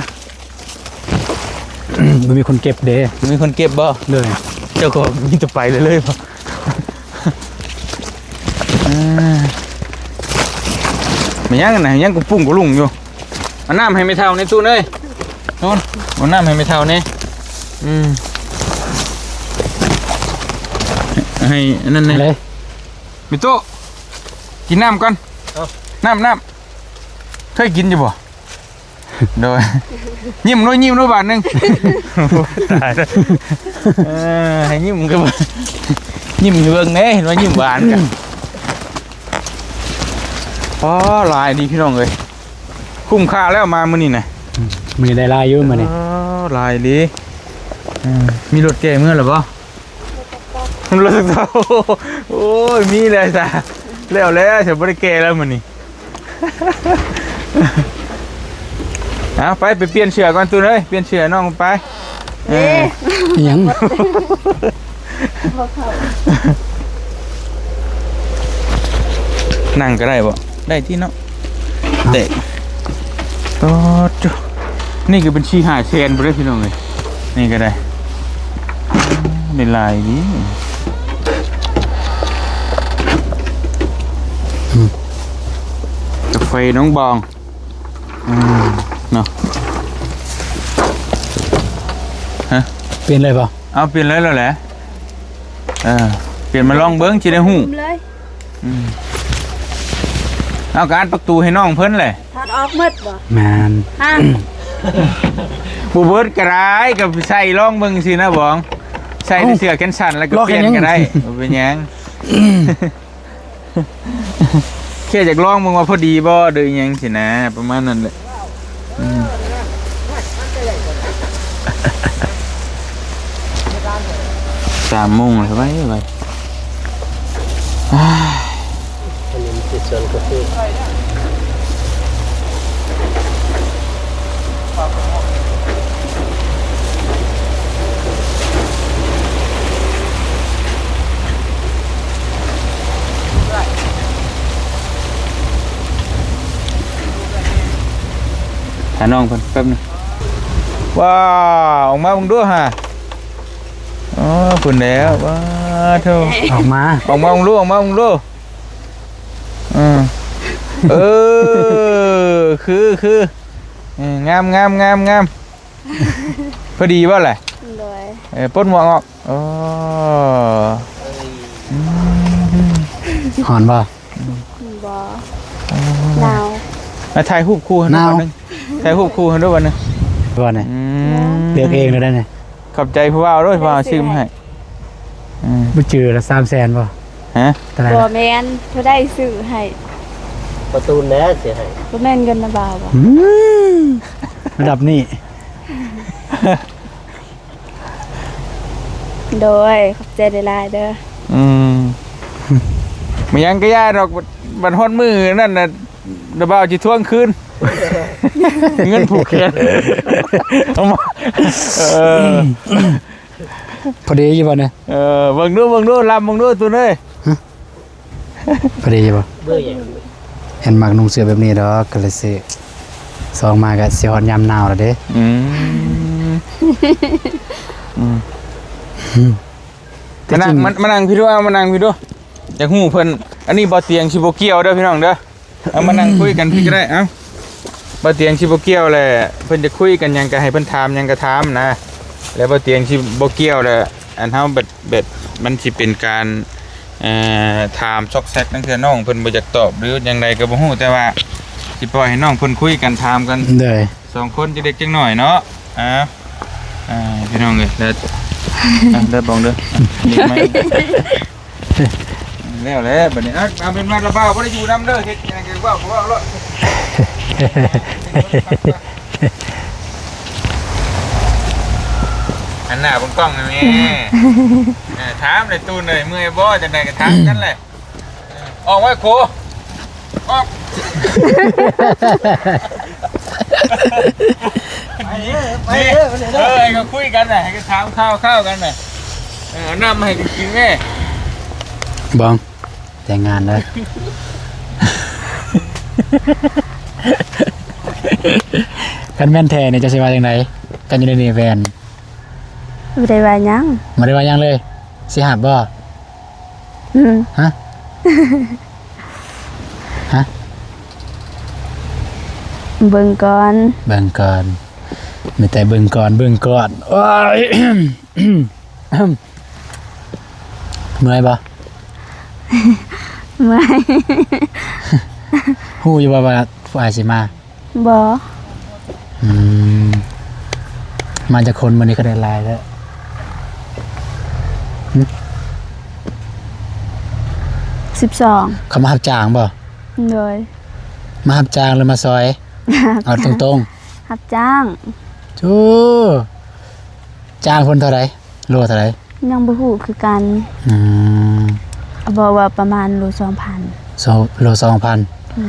ບໍ່ມີຄົນເກັບເດ້ ບໍ່ມີຄົນເກັບບໍ່? ໂດຍ ເຈົ້າຂອງມີແຕ່ໄປເລີຍໆບໍ່? ເອີ ແມ່ນຫຍັງນະ ຍັງກຸປຸ້ງກຸລຸງຢູ່ ເອົານ້ຳໃຫ້ແມ່ເຖົ້າແດ່ ຕູນເອີຍ ຕູນ ເອົານ້ຳໃຫ້ແມ່ເຖົ້າແດ່ ອືມ ໃຫ້ອັນນັ້ນແດ່ ແມ່ຕູ້ ກິນນ້ຳກ່ອນ ເອົາ ນ້ຳ ນ້ຳ ເຄີຍກິນຢູ່ບໍ່? ໂດຍ ຍິ້ມດູ ຍິ້ມດູບາດໜຶ່ງ ຕາຍແລ້ວ ເອີ ໃຫ້ຍິ້ມກໍບໍ່ ຍິ້ມໃຫ້ເບິ່ງແດ່ ເຫັນວ່າຍິ້ມຫວານກັນ ອໍ ຫຼາຍດີພີ່ນ້ອງເອີຍ ຄຸ້ມຄ່າແລ້ວມາມື້ນີ້ນະ ອືມ ມື້ນີ້ໄດ້ຫຼາຍຢູ່ມື້ນີ້ ອໍ ຫຼາຍດີ ເອີ ມີລົດແກ່ເມືອແລ້ວບໍ່? ໂອ້ຍ ມີແລ້ວຊະ ແລ້ວແລ້ວ ຊິບໍ່ໄດ້ແກ່ແລ້ວມື້ນີ້ ໄ ເອົາ ໄປ ໄປປ່ຽນເສື້ອກ່ອນ ຕູນເອີຍ ປ່ຽນເສື້ອນ້ອງໄປ. ເອີ ເອີ ຫຍັງ? ນັ່ງກໍໄດ້ບໍ່? ໄດ້ຕິເນາະ. ເຕະ ໂຕ ນີ້ກໍເປັນສີ່ຫ້າແສນພຸ້ນເດ້ ພີ່ນ້ອງເອີຍ. ນີ້ກໍໄດ້ ໄດ້ຫຼາຍດີ. ອືມ ກາເຟນ້ອງບອງ ອືມ ເນາະ. ຮະ? ປ່ຽນເລີຍບໍ່? ເອົາ ປ່ຽນເລີຍແລ້ວແຫຼະ. ເອີ ປ່ຽນມາລອງເບິ່ງ ຊິໄດ້ຮູ້. ອືມ ເອົາ ກະອັດປະຕູໃຫ້ນ້ອງເພິ່ນແຫຼະ. ຖອດອອກໝົດບໍ່? ແມ່ນ. ຮະ? ບໍ່ເບິດກໍໄດ້ ກໍໃສ່ລອງເບິ່ງຊີ້ນະບອງ. ໃສ່ແຕ່ເສື້ອແຂນສັ້ນ ແລ້ວກໍປ່ຽນກໍໄດ້ ບໍ່ເປັນຫຍັງ ແຄ່ຢາກລອງເບິ່ງວ່າພໍດີບໍ່ ຫຼືອີ່ຫຍັງຊີ້ນະ ປະມານນັ້ນແຫຼະ. ອືມ ສາມໂມງແລ້ວ ໄວໆ. ອັນນີ້ມັນຊິສວນກາເຟ. ຫານ້ອງເພິ່ນແປັບໜຶ່ງ. ວ້າວ ອອກມາເບິ່ງດູຫາ. ອໍ ພຸ້ນແລ້ວ. ວ້າໂທ້ ອອກມາ ອອກມາເບິ່ງດູ ອອກມາເບິ່ງດູ. ເອີ ເອີ ຄື ຄື ເອີ ງາມ ງາມ ງາມ ງາມ. ພໍດີບໍ່ລະ? ໂດຍ. ເອີ ປົດໝວກອອກ. ໂອ້ ອືມ ຮ້ອນບໍ່? ບໍ່. ອໍ ໜາວ. ມາຖ່າຍຮູບຄູ່ໃຫ້ໜ່ອຍໜຶ່ງ ຖ່າຍຮູບຄູ່ໃຫ້ໜ່ອຍໜຶ່ງ. ບໍ່ນະ? ອືມ ເລືອກເອງເລີຍໄດ໋ນະ. ຂອບໃຈຜູ້ບ່າວເດີ ຜູ້ບ່າວຊື້ມາໃຫ້. ອືມ ບໍ່ຈື່ລະ ສາມແສນບໍ່? ຮະ? ເທົ່າໃດ? ບໍ່ແມ່ນ ຜູ້ໃດຊື້ໃຫ້? ປະຕູນແຫຼະຊື້ໃຫ້. ບໍ່ແມ່ນເງິນນະບ່າວບໍ່? ອືມ ລະດັບນີ້. ໂດຍ ຂອບໃຈຫຼາຍໆເດີ. ອືມ ບໍ່ຫຍັງກໍຢ່າດອກ ບັດຮອດມື້ນັ້ນນະ ລະບ່າວຊິທວງຄືນ ເງິນຜູກແຂນ. ເອົາມາ ເອີ ພໍດີຢູ່ບໍ່ນີ້? ເອີ ເບິ່ງດູ ເບິ່ງດູ ລຳເບິ່ງດູ ຕູນເອີຍ. ພໍດີຢູ່ບໍ່? ເບື່ອຫຍັງ? ເຫັນມັກນຸ່ງເສື້ອແບບນີ້ດອກ ກໍເລີຍຊື້. ສອງມາກໍຊິຮອດຍາມໜາວແລ້ວເດ້. ອືມ ອືມ ອືມ ມານັ່ງ ມາ ມານັ່ງພີ້ດູ ເອົາ ມານັ່ງພີ້ດູ. ຢາກຮູ້ເພິ່ນ ອັນນີ້ບໍ່ຕຽງຊິບໍ່ກ່ຽວເດີພີ່ນ້ອງເດີ. ເອົາ ມານັ່ງຄຸຍກັນພີ້ກໍໄດ້. ເອົາ ບໍ່ຕຽງຊິບໍ່ກ່ຽວແຫຼະ ເພິ່ນຈະຄຸຍກັນຫຍັງກໍໃຫ້ເພິ່ນຖາມຫຍັງກໍຖາມນະ ແລ້ວບໍ່ຕຽງຊິບໍ່ກ່ຽວແຫຼະ. ອັນເຮົາແບບ ແບບມັນຊິເປັນການ ເອີ ຖາມຊອກແຊກ ລາງເທື່ອນ້ອງເພິ່ນບໍ່ຢາກຕອບ ຫຼືຈັ່ງໃດກໍບໍ່ຮູ້ ແຕ່ວ່າຊິປ່ອຍໃຫ້ນ້ອງເພິ່ນຄຸຍກັນ ຖາມກັນ ໂດຍ ສອງຄົນ ຈັກເລັກຈັກໜ້ອຍເນາະ. ອ່າ ອ່າ ພີ່ນ້ອງເອີຍ ແລ້ວ ອ່າ ເດີບອງເດີ ແລ້ວແຫຼະບັດນີ້. ອ່າ ເອົາເປັນວ່າລະບ່າວບໍ່ໄດ້ຢູ່ນຳເດີ ເຮັດຫຍັງກໍເວົ້າ ເວົ້າໂລດ. ຫັນໜ້າເບິ່ງກ້ອງໜ່ອຍແມ່. ເອີ ຖາມແຫຼະຕູນເອີຍ ເມື່ອຍບໍ່ ຈັ່ງໃດກໍຖາມກັນແຫຼະ. ອອກໄວ້ໂຄ ອອກ. ໄປເດີ ໄປເດີ ໄປເດີ. ເອີ ໃຫ້ເຂົາຄຸຍກັນນະ ໃຫ້ເຂົາຖາມຂ່າວໆກັນນະ. ເອີ ເອົານ້ຳມາໃຫ້ກິນແມ່. ບອງ ແຕ່ງງານເດີ. ຄັນແມ່ນແທ້ນີ້ ເຈົ້າຊິວ່າຈັ່ງໃດ? ຄັນຢູ່ໃນນີ້ແມ່ນ ບໍ່ໄດ້ວ່າຫຍັງ. ບໍ່ໄດ້ວ່າຫຍັງເລີຍ? ຊິຮັບບໍ່? ອືມ ຮະ? ຮະ? ເບິ່ງກ່ອນ ເບິ່ງກ່ອນ. ມີແຕ່ເບິ່ງກ່ອນ ເບິ່ງກ່ອນ. ໂອ້ຍ ເມື່ອຍບໍ່? ເມື່ອຍ. ຮູ້ຢູ່ບໍ່ວ່າຜູ້ອ້າຍຊິມາ? ບໍ່. ອືມ ມາຈັກຄົນມື້ນີ້ ຄືໄດ້ຫຼາຍແທ້? ຫຶ? ສິບສອງ. ເຂົາມາຮັບຈ້າງບໍ່? ໂດຍ. ມາຮັບຈ້າງ ຫຼືມາຊ່ອຍ? ເອົາຕົງໆ. ຮັບຈ້າງ. ໂອ້ ຈ້າງເພິ່ນເທົ່າໃດ? ໂລເທົ່າໃດ? ຍັງບໍ່ຮູ້ຄືກັນ. ອືມ ບອກວ່າປະມານໂລສອງພັນ. ໂລສອງພັນ.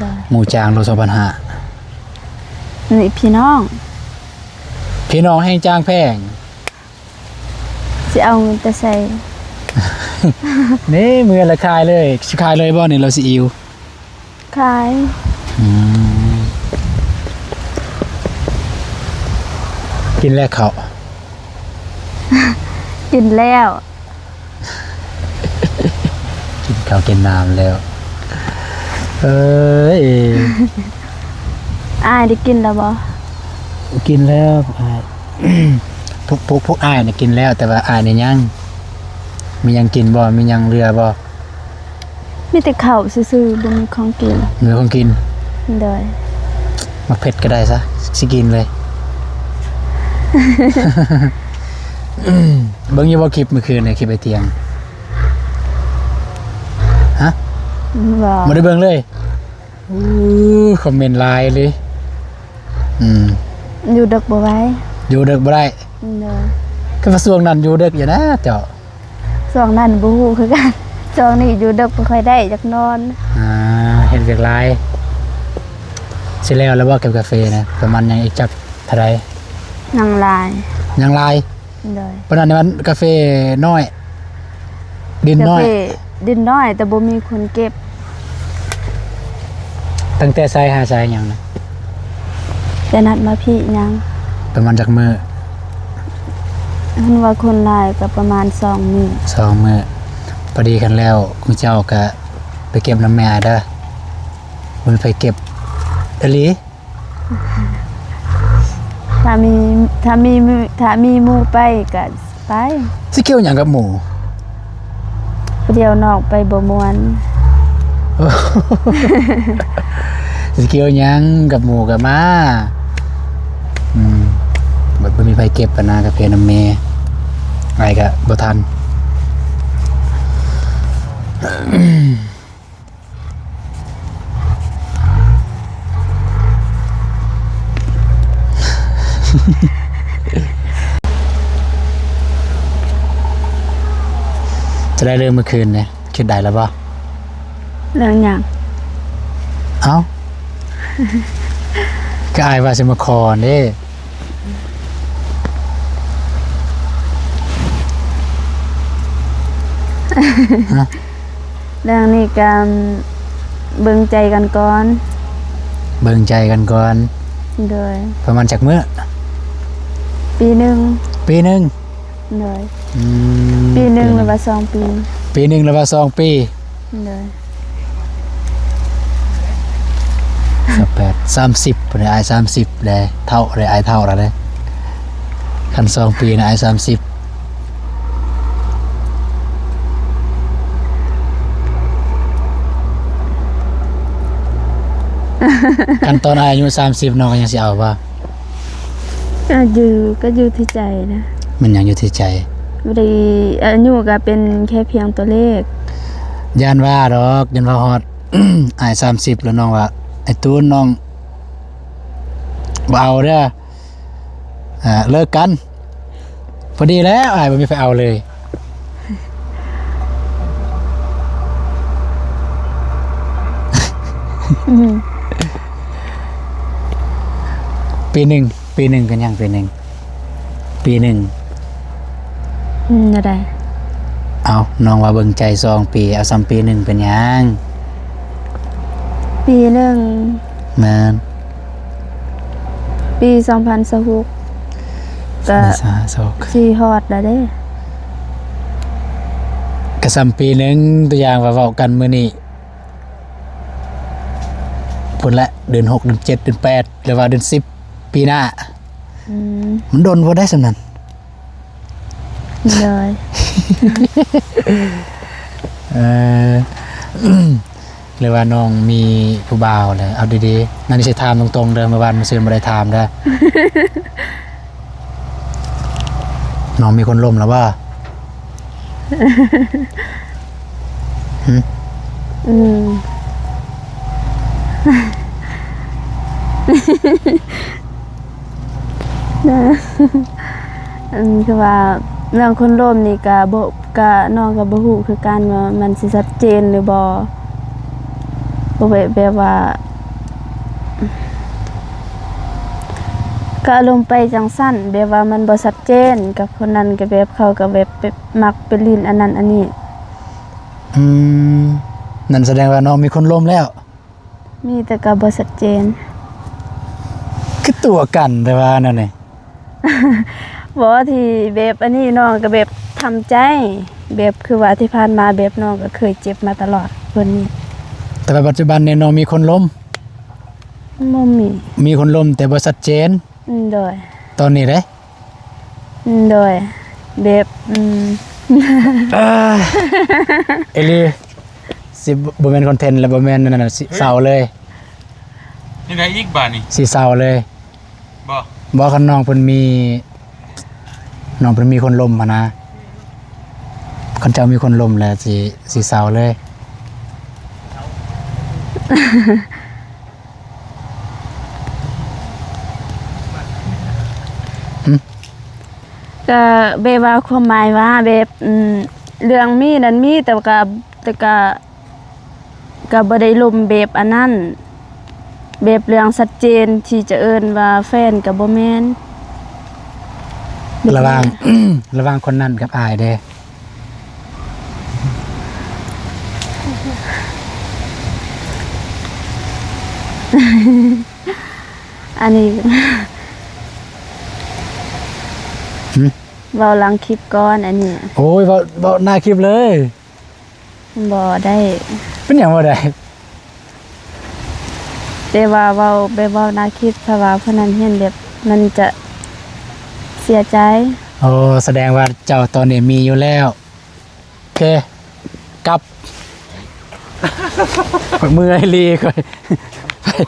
ໂດຍ. ໝູ່ຈ້າງໂລສອງພັນຫ້າ. ນີ້ພີ່ນ້ອງ ພີ່ນ້ອງແຫ່ງຈາງແພງ ຊິເອົາເງິນແຕ່ໃສ? ນີ້ເມືອລະຂາຍເລີຍ ຊິຂາຍເລີຍບໍ່ນີ້ ຫຼືຊິອີວ? ຂາຍ. ອືມ ກິນແລ້ວເຂົ້າ? ກິນແລ້ວ. ກິນເຂົ້າກິນນ້ຳແລ້ວ ເອີຍ. ອ້າຍໄດ້ກິນແລ້ວບໍ່? ກິນແລ້ວອ້າຍ. ພວກ ພວກ ພວກອ້າຍນະກິນແລ້ວ ແຕ່ວ່າອ້າຍນີ້ຍັງ. ມີຫຍັງກິນບໍ່? ມີຫຍັງເຫຼືອບໍ່? ມີແຕ່ເຂົ້າຊື່ໆ ບໍ່ມີຂອງກິນ. ບໍ່ມີຂອງກິນ? ໂດຍ. ໝາກເຜັດກໍໄດ້ຊະ ຊິກິນເລີຍ. ເບິ່ງຢູ່ບໍ່ຄລິບມື້ຄືນນີ້ ຄລິບໄອ້ທ່ຽງ? ຮະ? ບໍ່ ບໍ່ໄດ້ເບິ່ງເລີຍ? ອູ້ ຄອມເມັນຫຼາຍເລີຍ. ອືມ ຢູ່ເດິກບໍ່ໄຫວ ຢູ່ເດິກບໍ່ໄດ້. ໂດຍ. ຄືວ່າຊ່ວງນັ້ນຢູ່ເດິກຢູ່ນະເຈົ້າ? ຊ່ວງນັ້ນບໍ່ຮູ້ຄືກັນ ຊ່ວງນີ້ຢູ່ເດິກບໍ່ຄ່ອຍໄດ້ ຢາກນອນ. ອ່າ ເຮັດວຽກຫຼາຍ. ຊິແລ້ວແລ້ວບໍ່ ເກັບກາເຟນະ? ປະມານຍັງອີກຈັກເທົ່າໃດ? ຍັງຫຼາຍ ຍັງຫຼາຍ. ໂດຍ. ປານນັ້ນມັນກາເຟນ້ອຍ ດິນນ້ອຍ ກາເຟດິນນ້ອຍ ແຕ່ບໍ່ມີຄົນເກັບ. ຕັ້ງແຕ່ໃສຫາໃສຫຍັງນະ? ແຕ່ນັ້ນມາພີ້ຍັງ. ປະມານຈັກມື້? ຄັນວ່າຄົນຫຼາຍກໍປະມານສອງມື້ ສອງມື້. ພໍດີຄັນແລ້ວ ຂອງເຈົ້າກໍໄປເກັບນຳແມ່ອ້າຍເດີ ບໍ່ມີໃຜເກັບອີ່ຫຼີ. ຖ້າມີ ຖ້າມີ ຖ້າມີໝູ່ໄປກໍໄປ. ຊິກ່ຽວຫຍັງກັບໝູ່? ຜູ້ດຽວນອກໄປບໍ່ມ່ວນ. ຊິກ່ຽວຫຍັງກັບໝູ່ກໍມາ. ອືມ ບັດບໍ່ມີໃຜເກັບປານາກາເຟນຳແມ່ ອ້າຍກໍບໍ່ທັນ. ຈະໄດ້ເລື່ອງມື້ຄືນນີ້ ຄິດໄດ້ແລ້ວບໍ່? ເລື່ອງຫຍັງ? ເອົ້າ ກໍອ້າຍວ່າຊິມາຂໍເດ້. ຮະ? ເລື່ອງນີ້ກໍເບິ່ງໃຈກັນກ່ອນ. ເບິ່ງໃຈກັນກ່ອນ. ໂດຍ. ປະມານຈັກມື້? ປີໜຶ່ງ. ປີໜຶ່ງ? ໂດຍ. ອືມ ປີໜຶ່ງ ປີໜຶ່ງ ຫຼືວ່າສອງປີ? ປີໜຶ່ງ ຫຼືວ່າສອງປີ? ໂດຍ. ຊາວແປດ ສາມສິບພຸ້ນແຫຼະ ອ້າຍສາມສິບແລ້ວ ເຖົ້າແລ້ວ ອ້າຍເຖົ້າແລ້ວເດ້. ຄັນສອງປີນະ ອ້າຍສາມສິບ. ຄັນຕອນອ້າຍອາຍຸສາມສິບ ນ້ອງກໍຍັງຊິເອົາບໍ່? ອາຍຸກໍຢູ່ທີ່ໃຈນະ. ແມ່ນຫຍັງຢູ່ທີ່ໃຈ? ບໍ່ໄດ້ ອາຍຸກໍເປັນແຄ່ພຽງຕົວເລກ. ຢ້ານວ່າດອກ ຢ້ານວ່າຮອດ ອ້າຍສາມສິບແລ້ວ ນ້ອງວ່າ ໄອ້ຕູນ ນ້ອງບໍ່ເອົາເດີ ອ່າ ເລີກກັນ. ພໍດີແລ້ວ ອ້າຍບໍ່ມີໃຜເອົາເລີຍ. ອືມ ປີໜຶ່ງ ປີໜຶ່ງເປັນຫຍັງ? ປີໜຶ່ງ ປີໜຶ່ງ ອືມ ແນວໃດ? ເອົ້າ ນ້ອງວ່າເບິ່ງໃຈສອງປີ ເອົາສ່ຳປີໜຶ່ງເປັນຫຍັງ? ປີໜຶ່ງ ແມ່ນ. ປີສອງພັນຊາວຫົກ ກະ ສອງພັນຊາວຫົກ ຊິຮອດແລ້ວເດ້. ກະສ່ຳປີໜຶ່ງ ຕົວຢ່າງວ່າເວົ້າກັນມື້ນີ້ ພຸ້ນແຫຼະ ເດືອນຫົກ ເດືອນເຈັດ ເດືອນແປດ ຫຼືວ່າເດືອນສິບ ປີໜ້າ. ອືມ ມັນດົນໂພດໄດ໋ສ່ຳນັ້ນ. ໂດຍ. ເອີ ຫຼືວ່ານ້ອງມີຜູ້ບ່າວແລ້ວ? ເອົາດີໆ ນັ້ນຊິຖາມຕົງໆເດີ ມື້ວານມື້ຊືນບໍ່ໄດ້ຖາມເດີ. ນ້ອງມີຄົນລົມແລ້ວບໍ່? ຫຶ? ອືມ ເອີ ຄືວ່າເລື່ອງຄົນລົມນີ້ກະບໍ່ ກະ ນ້ອງກະບໍ່ຮູ້ຄືກັນວ່າມັນຊິຊັດເຈນຫຼືບໍ່ ບໍ່ແບບ ແບບວ່າ ກໍອາລົມໄປຈັ່ງຊັ້ນ ແບບວ່າມັນບໍ່ຊັດເຈນ ກັບຄົນນັ້ນກໍແບບ ເຂົາກໍແບບໄປມັກໄປຫຼິ້ນອັນນັ້ນອັນນີ້. ອືມ ນັ້ນສະແດງວ່ານ້ອງມີຄົນລົມແລ້ວ? ມີ ແຕ່ກໍບໍ່ຊັດເຈນ. ຄືຕົວະກັນແຕ່ວ່າແນວນີ້? ບໍ່ ທີ່ແບບອັນນີ້ ນ້ອງກໍແບບທຳໃຈ ແບບຄືວ່າທີ່ຜ່ານມາ ແບບນ້ອງກໍເຄີຍເຈັບມາຕະຫຼອດຄົນນີ້. ແຕ່ວ່າປັດຈຸບັນນີ້ນ້ອງມີຄົນລົມ? ບໍ່ມີ. ມີຄົນລົມແຕ່ບໍ່ຊັດເຈນ? ອືມ ໂດຍ. ຕອນນີ້ເດ້? ອືມ ໂດຍ ແບບ ອືມ ເອີ ອີ່ຫຼີ ຊິບໍ່ແມ່ນຄອນເທັນ ແລະ ບໍ່ແມ່ນອັນນັ້ນ ຊິເຊົາເລີຍ. ເຮັດໃດອີກບາດນີ້? ຊິເຊົາເລີຍ. ບໍ່ ບໍ່ ຄັນນ້ອງເພິ່ນມີ ນ້ອງເພິ່ນມີຄົນລົມຫັ້ນນະ ຄັນເຈົ້າມີຄົນລົມແລ້ວ ຊິ ຊິເຊົາເລີຍ. ຫຶ? ກະແບບວ່າ ຄວາມໝາຍວ່າແບບ ອືມ ເລື່ອງມີນັ້ນມີ ແຕ່ວ່າກະ ແຕ່ກະ ກະບໍ່ໄດ້ລົມແບບອັນນັ້ນ ແບບເລື່ອງຊັດເຈນທີ່ຈະເອີ້ນວ່າແຟນກະບໍ່ແມ່ນ. ລະຫວ່າງ ລະຫວ່າງຄົນນັ້ນກັບອ້າຍເດ? ອັນນີ້ ຫຶ? ເວົ້າຫຼັງຄລິບກ່ອນອັນນີ້. ໂອ້ຍ ເວົ້າ ເວົ້າໜ້າຄລິບເລີຍ. ບໍ່ໄດ້. ເປັນຫຍັງບໍ່ໄດ້? ແຕ່ວ່າເວົ້າ ແບບເວົ້າໜ້າຄລິບ ຖ້າວ່າຜູ້ນັ້ນເຫັນແບບ ມັນຈະເສຍໃຈ. ໂອ້ ສະແດງວ່າເຈົ້າຕອນນີ້ມີຢູ່ແລ້ວ. ໂອເຄ ກັບ. ຂ້ອຍເມື່ອຍອີ່ຫຼີ ຂ້ອຍ.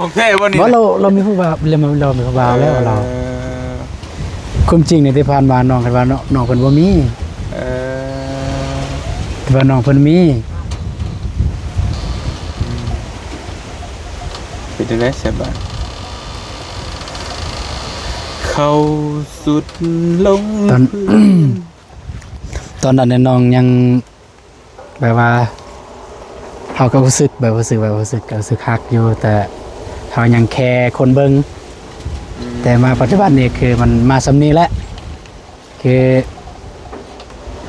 ຂອງແທ້ບໍ່ນີ້? ບໍ່ ລາວ ລາວມີຜູ້ບ່າວ ລາວ ລາວມີຜູ້ບ່າວແລ້ວ ເອີ ລາວ. ຄວາມຈິງນີ້ ທີ່ຜ່ານມານ້ອງ ຄັນວ່ານ້ອງ ນ້ອງເພິ່ນບໍ່ມີ. ເອີ ແຕ່ວ່ານ້ອງເພິ່ນມີ. ເປັນຈັ່ງໃດແຊບບາດ? ເຂົ້າສຸດລົງ ຕອນ ພື້ນ ຕອນນັ້ນນີ້ນ້ອງຍັງ ແບບວ່າເຮົາກໍຮູ້ສຶກ ແບບ ຮູ້ສຶກ ແບບ ຮູ້ສຶກ ກໍຮູ້ສຶກຮັກຢູ່ ແຕ່ເຮົາຍັງແຄ່ຄົນເບິ່ງ. ອືມ ແຕ່ມາປັດຈຸບັນນີ້ ຄືມັນມາສ່ຳນີ້ແຫຼະ ຄື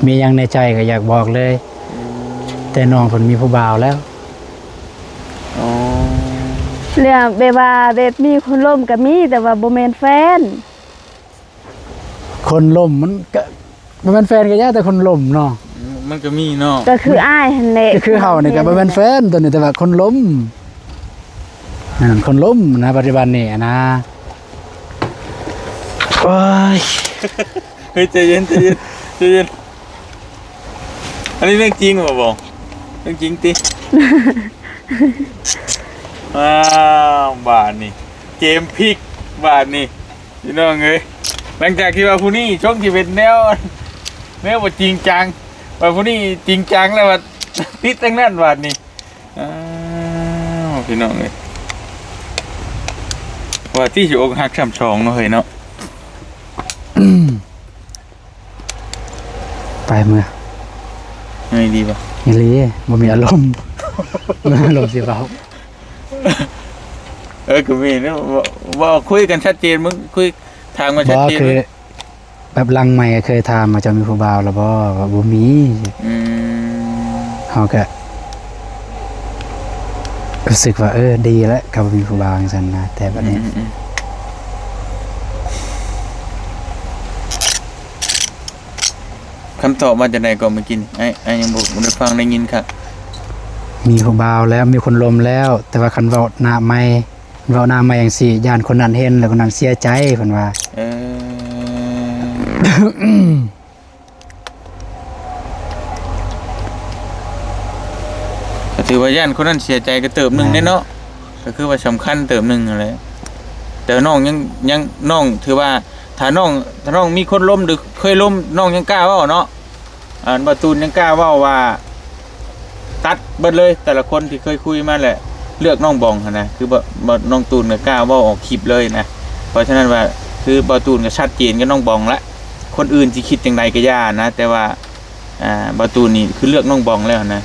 ມີຫຍັງໃນໃຈກໍຢາກບອກເລີຍ. ອືມ ແຕ່ນ້ອງເພິ່ນມີຜູ້ບ່າວແລ້ວ. ອໍ ເລື່ອງແບບວ່າ ແບບມີຄົນລົມກໍມີ ແຕ່ວ່າບໍ່ແມ່ນແຟນ. ຄົນລົມມັນກະ ບໍ່ແມ່ນແຟນກໍຢ່າ ແຕ່ຄົນລົມເນາະ ມັນກໍມີເນາະ ກໍຄືອ້າຍຫັ້ນແຫຼະ ກໍຄືເຮົານີ້ກໍບໍ່ແມ່ນແຟນຕົວນີ້ ແຕ່ວ່າຄົນລົມ ນັ້ນຄົນລົມນະ ປັດຈຸບັນນີ້ນະ. ໂອ້ຍ ເຮີ້ຍ ໃຈເຢັນ ໃຈເຢັນ ໃຈເຢັນ. ອັນນີ້ເລື່ອງຈິງບໍ່? ບໍ່ ເລື່ອງຈິງຕິ? ອ້າວ ບາດນີ້ເກມພິກ ບາດນີ້ ພີ່ນ້ອງເອີຍ. ຫຼັງຈາກທີ່ວ່າຜູ້ນີ້ຊົງຊິເປັນແນວ ແນວບໍ່ຈິງຈັງ ວ່າຜູ້ນີ້ຈິງຈັງແລ້ວວ່າຕິດທັງນັ້ນ ບາດນີ້. ອ້າວ ພີ່ນ້ອງເອີຍ ວ່າຕິຊິອົກຫັກຊ້ຳສອງເນາະເຮີ້ຍເນາະ. ໄປເມືອ ເອີ ດີບໍ່? ອີ່ຫຼີ ບໍ່ມີອາລົມ ບໍ່ມີອາລົມຊິເວົ້າ. ເອີ ກໍມີເນາະ ເວົ້າ ເວົ້າຄຸຍກັນຊັດເຈນ ມຶງຄຸຍ ຖາມກັນຊັດເຈນ. ບໍ່ ຄືແບບຫຼັງໄມກໍເຄີຍຖາມວ່າ ເຈົ້າມີຜູ້ບ່າວແລ້ວບໍ່? ວ່າບໍ່ມີ. ອືມ ເຮົາກໍ ຮູ້ສຶກວ່າ ເອີ ດີແຫຼະ ກໍບໍ່ມີຜູ້ບ່າວຈັ່ງຊັ້ນນະ ແຕ່ບັດນີ້ ອືມ ອືມ ອືມ ຄຳຕອບວ່າຈັ່ງໃດກໍເມື່ອກີ້ນີ້? ອ້າຍ ອ້າຍຍັງບໍ່ ບໍ່ໄດ້ຟັງ ໄດ້ຍິນຄັກ. ມີຜູ້ບ່າວແລ້ວ ມີຄົນລົມແລ້ວ ແຕ່ວ່າຄັນເວົ້າໜ້າໄມ ເວົ້າໜ້າໄມຈັ່ງຊີ້ ຢ້ານຄົນນັ້ນເຫັນ ແລ້ວຄົນນັ້ນເສຍໃຈ ເພິ່ນວ່າ. ເອີ ກໍຖືວ່າຢ້ານຄົນນັ້ນເສຍໃຈກໍເຕີບໜຶ່ງເດ້ເນາະ ກໍຄືວ່າສຳຄັນເຕີບໜຶ່ງຫັ້ນແຫຼະ. ແຕ່ນ້ອງຍັງ ຍັງ ນ້ອງຖືວ່າ ຖ້ານ້ອງ ຖ້ານ້ອງມີຄົນລົມ ຫຼື ເຄີຍລົມ ນ້ອງຍັງກ້າເວົ້າເນາະ. ອັນ ບ່າວຕູນຍັງກ້າເວົ້າວ່າ ຕັດເບິດເລີຍ ແຕ່ລະຄົນທີ່ເຄີຍຄຸຍມາແຫຼະ ເລືອກນ້ອງບອງຫັ້ນນະ ຄື ບ່າວ ນ້ອງຕູນກໍກ້າເວົ້າອອກຄລິບເລີຍນະ. ເພາະສະນັ້ນວ່າ ຄືບ່າວຕູນກໍຊັດເຈນກັບນ້ອງບອງລະ ຄົນອື່ນຊິຄິດຈັ່ງໃດກໍຢ່ານະ ແຕ່ວ່າ ອ່າ ບ່າວຕູນນີ້ຄືເລືອກນ້ອງບອງແລ້ວນະ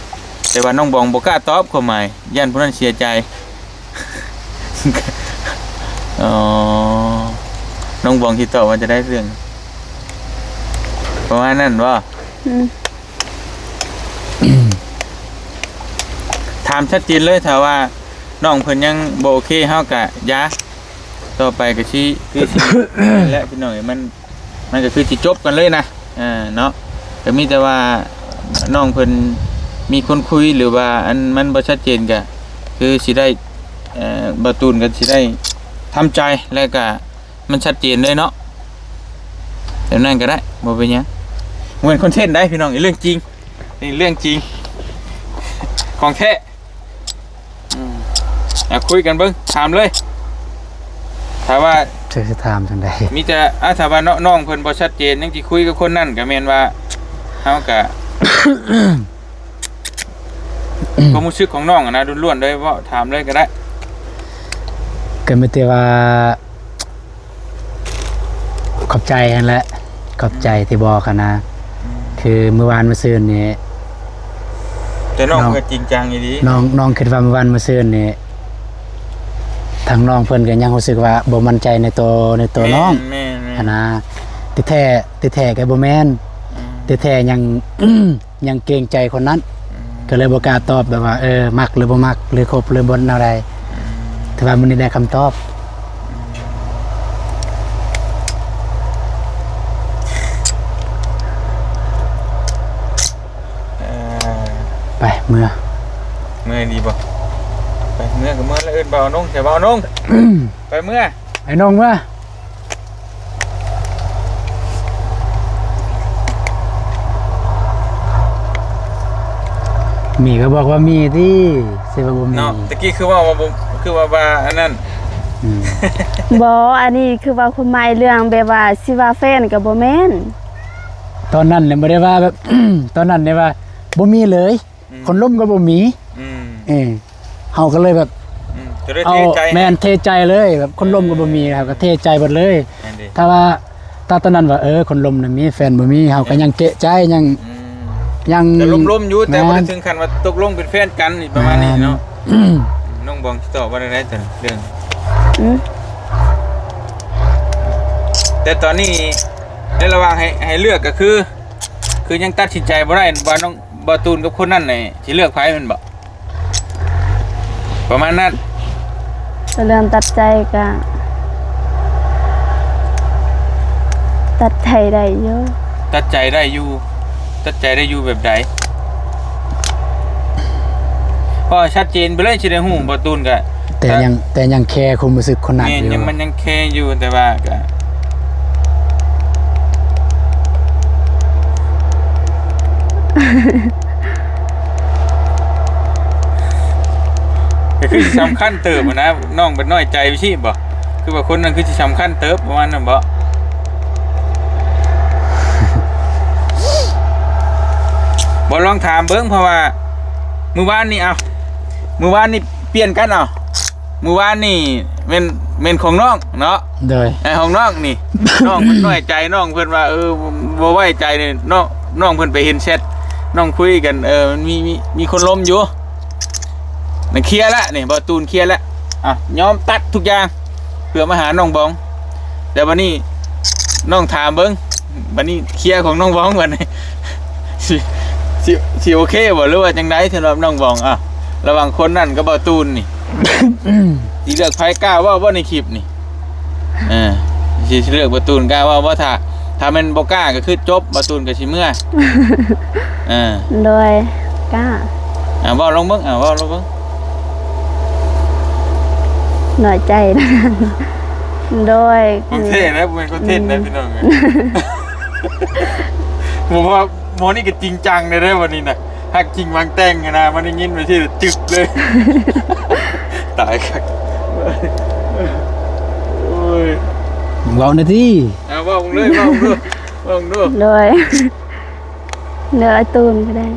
ແຕ່ວ່ານ້ອງບອງບໍ່ກ້າຕອບຄວາມໝາຍ ຢ້ານຜູ້ນັ້ນເສຍໃຈ. ອໍ ນ້ອງບອງຊິຕອບວ່າຈະໄດ້ເລື່ອງ ປະມານນັ້ນບໍ່? ອືມ ຖາມຊັດເຈນເລີຍ ຖ້າວ່ານ້ອງເພິ່ນຍັງບໍ່ໂອເຄ ເຮົາກະຢ່າ ຕໍ່ໄປກະຊິ ຄືຊິ ແຫຼະ ພີ່ນ້ອງເອີຍ ມັນ ມັນກະຄືຊິຈົບກັນເລີຍນະ ເອີ ເນາະ ກະມີແຕ່ວ່ານ້ອງເພິ່ນມີຄົນຄຸຍ ຫຼືວ່າອັນມັນບໍ່ຊັດເຈນ ກະຄືຊິໄດ້ ເອີ ບ່າວຕູນກະຊິໄດ້ທຳໃຈ ແລະກະມັນຊັດເຈນເລີຍເນາະ ແບບນັ້ນກະໄດ້ ບໍ່ເປັນຫຍັງ ບໍ່ແມ່ນຄອນເທັນໃດ໋ພີ່ນ້ອງ ເລື່ອງຈິງ ນີ້ເລື່ອງຈິງ ຂອງແທ້. ອືມ ອ່ະ ຄຸຍກັນເບິ່ງ ຖາມເລີຍ ຖ້າວ່າ ຈະ ຈະຖາມຈັ່ງໃດ? ມີແຕ່ ອ່າ ຖ້າວ່ານ້ອງ ນ້ອງເພິ່ນບໍ່ຊັດເຈນ ຍັງຊິຄຸຍກັບຄົນນັ້ນ ກະແມ່ນວ່າເຮົາກະ ຄວາມຮູ້ສຶກຂອງນ້ອງຫັ້ນນະ ລ້ວນໆເລີຍ ເວົ້າ ຖາມເລີຍກະໄດ້ ກະມີແຕ່ວ່າ ຂອບໃຈຫັ້ນແຫຼະ ຂອບໃຈທີ່ບອກຫັ້ນນະ ອືມ ຄືມື້ວານມື້ຊືນນີ້ ແຕ່ນ້ອງ ນ້ອງ ເພິ່ນຈິງຈັງອີ່ຫຼີ ນ້ອງ ນ້ອງຄິດວ່າມື້ວານມື້ຊືນນີ້ ທາງນ້ອງເພິ່ນກະຍັງຮູ້ສຶກວ່າບໍ່ໝັ້ນໃຈໃນໂຕ ໃນໂຕນ້ອງ ແມ່ນໆໆ ຫັ້ນນະ ທີ່ແທ້ ທີ່ແທ້ກະບໍ່ແມ່ນ ອືມ ທີ່ແທ້ຍັງ ຍັງເກງໃຈຄົນນັ້ນ ອືມ ກະເລີຍບໍ່ກ້າຕອບແບບວ່າ ເອີ ມັກຫຼືບໍ່ມັກ ຫຼືຄົບຫຼືບໍ່ແນວໃດ ອືມ ແຕ່ວ່າມື້ນີ້ໄດ້ຄຳຕອບ ອືມ ເອີ ໄປ ເມືອ ເມືອດີບໍ່? ໄປ ເມືອກະເມືອແລ້ວ ເອີ້ນບ່າວນົງ ໃສ່ບ່າວນົງ ໄປເມືອ ໄອ້ນ້ອງເມືອ ມີກະບອກວ່າມີຕິ ຊິວ່າບໍ່ມີ ເນາະ ຕະກີ້ຄືວ່າ ວ່າບໍ່ ຄືວ່າ ວ່າອັນນັ້ນ ອືມ ບໍ່ ອັນນີ້ຄືວ່າຄວາມໝາຍເລື່ອງແບບວ່າຊິວ່າແຟນກະບໍ່ແມ່ນ ຕອນນັ້ນແຫຼະ ບໍ່ໄດ້ວ່າແບບ ຕອນນັ້ນໄດ້ວ່າບໍ່ມີເລີຍ ອືມ ຄົນລົມກະບໍ່ມີ ອືມ ເອີ ເຮົາກະເລີຍແບບ ອືມ ກະເລີຍເທໃຈ ແມ່ນ ເທໃຈເລີຍ ແບບຄົນລົມກະບໍ່ມີ ເອີ ເຮົາກະເທໃຈເບິດເລີຍ ນັ້ນເດ ຖ້າວ່າ ຖ້າຕອນນັ້ນວ່າ ເອີ ຄົນລົມນະມີ ແຟນບໍ່ມີ ເຮົາກະຍັງເກະໃຈ ຍັງ ອືມ ຍັງ ກະລົມໆຢູ່ ແຕ່ບໍ່ໄດ້ ແມ່ນ ເຖິງຂັ້ນວ່າຕົກລົງເປັນແຟນກັນ ປະມານນີ້ເນາະ ແມ່ນ ນ້ອງບອງຊິຕອບວ່າແນວໃດຕອນເລື່ອງ ອືມ ແຕ່ຕອນນີ້ໃນລະຫວ່າງໃຫ້ ໃຫ້ເລືອກກະຄື ຄືຍັງຕັດສິນໃຈບໍ່ໄດ້ວ່ານ້ອງ ບ່າວຕູນກັບຄົນນັ້ນນີ້ ຊິເລືອກໃຜແມ່ນບໍ່? ປະມານນັ້ນ ກະເລື່ອງຕັດໃຈກະ ຕັດໃຈໄດ້ຢູ່ ຕັດໃຈໄດ້ຢູ່ ຕັດໃຈໄດ້ຢູ່ແບບໃດ? ເວົ້າໃຫ້ຊັດເຈນໄປເລີຍ ຊິໄດ້ຮູ້ ບ່າວຕູນກະ ແຕ່ຍັງ ແຕ່ຍັງແຄຄວາມຮູ້ສຶກຄົນນັ້ນ ແມ່ນ ຢູ່ ຍັງ ມັນຍັງແຄຢູ່ ແຕ່ວ່າກະ ກະຄືຊິສຳຄັນເຕີບຫັ້ນນະ ນ້ອງເປັນນ້ອຍໃຈຊີ້ບໍ? ຄືວ່າຄົນນັ້ນຄືຊິສຳຄັນເຕີບ ປະມານນັ້ນບໍ? ບໍ່ ລອງຖາມເບິ່ງ ເພາະວ່າມື້ວານນີ້ ເອົາ ມື້ວານນີ້ປ່ຽນກັນ ເອົາ ມື້ວານນີ້ແມ່ນ ແມ່ນຂອງນ້ອງເນາະ ໂດຍ ເອີ ຂອງນ້ອງນີ້ ນ້ອງເພິ່ນນ້ອຍໃຈ ນ້ອງເພິ່ນວ່າ ເອີ ບໍ່ໄວ້ໃຈນີ້ ນ້ອງ ນ້ອງເພິ່ນໄປເຫັນແຊັດນ້ອງຄຸຍກັນ ເອີ ມັນມີ ມີ ມີຄົນລົມຢູ່ ນັ້ນເຄຍລະນີ້ ບ່າວຕູນເຄຍລະ ອ່ະ ຍອມຕັດທຸກຢ່າງ ເພື່ອມາຫານ້ອງບອງ ແຕ່ບາດນີ້ນ້ອງຖາມເບິ່ງ ບາດນີ້ເຄຍຂອງນ້ອງບອງ ບາດນີ້ ຊິ ຊິ ຊິໂອເຄບໍ່ ຫຼືວ່າຈັ່ງໃດ ສຳລັບນ້ອງບອງ? ອ່ະ ລະຫວ່າງຄົນນັ້ນກັບບ່າວຕູນນີ້ ຊິເລືອກໃຜ ກ້າເວົ້າບໍ່ໃນຄລິບນີ້? ເອີ ຊິ ຊິເລືອກບ່າວຕູນ ກ້າເວົ້າບໍ່? ຖ້າ ຖ້າແມ່ນບໍ່ກ້າກະຄືຈົບ ບ່າວຕູນກະຊິເມືອ ເອີ ໂດຍ ກ້າ ອ່າ ເວົ້າລອງເບິ່ງ ອ່າ ເວົ້າລອງເບິ່ງ ນ້ອຍໃຈ ໂດຍ ຂອງແທ້ນະ ບໍ່ແມ່ນຄອນເທັນນະ ອືມ ພີ່ນ້ອງເອີຍ ບໍ່ວ່າ ໝໍນີ້ກະຈິງຈັງແດ່ເດີ ບາດນີ້ນະ ຮັກຈິງຫວັງແຕ່ງຫັ້ນນະ ມາໄດ້ຍິນໄປທີ່ຈຶກເລີຍ ຕາຍຄັກ ໂອ້ຍ ເວົ້າແດ່ຕິ ເອົາ ເວົ້າເບິ່ງເລີຍ ເວົ້າເບິ່ງເລີຍ ເວົ້າເບິ່ງດູ ໂດຍ ເລືອກອ້າຍຕູນກະໄດ້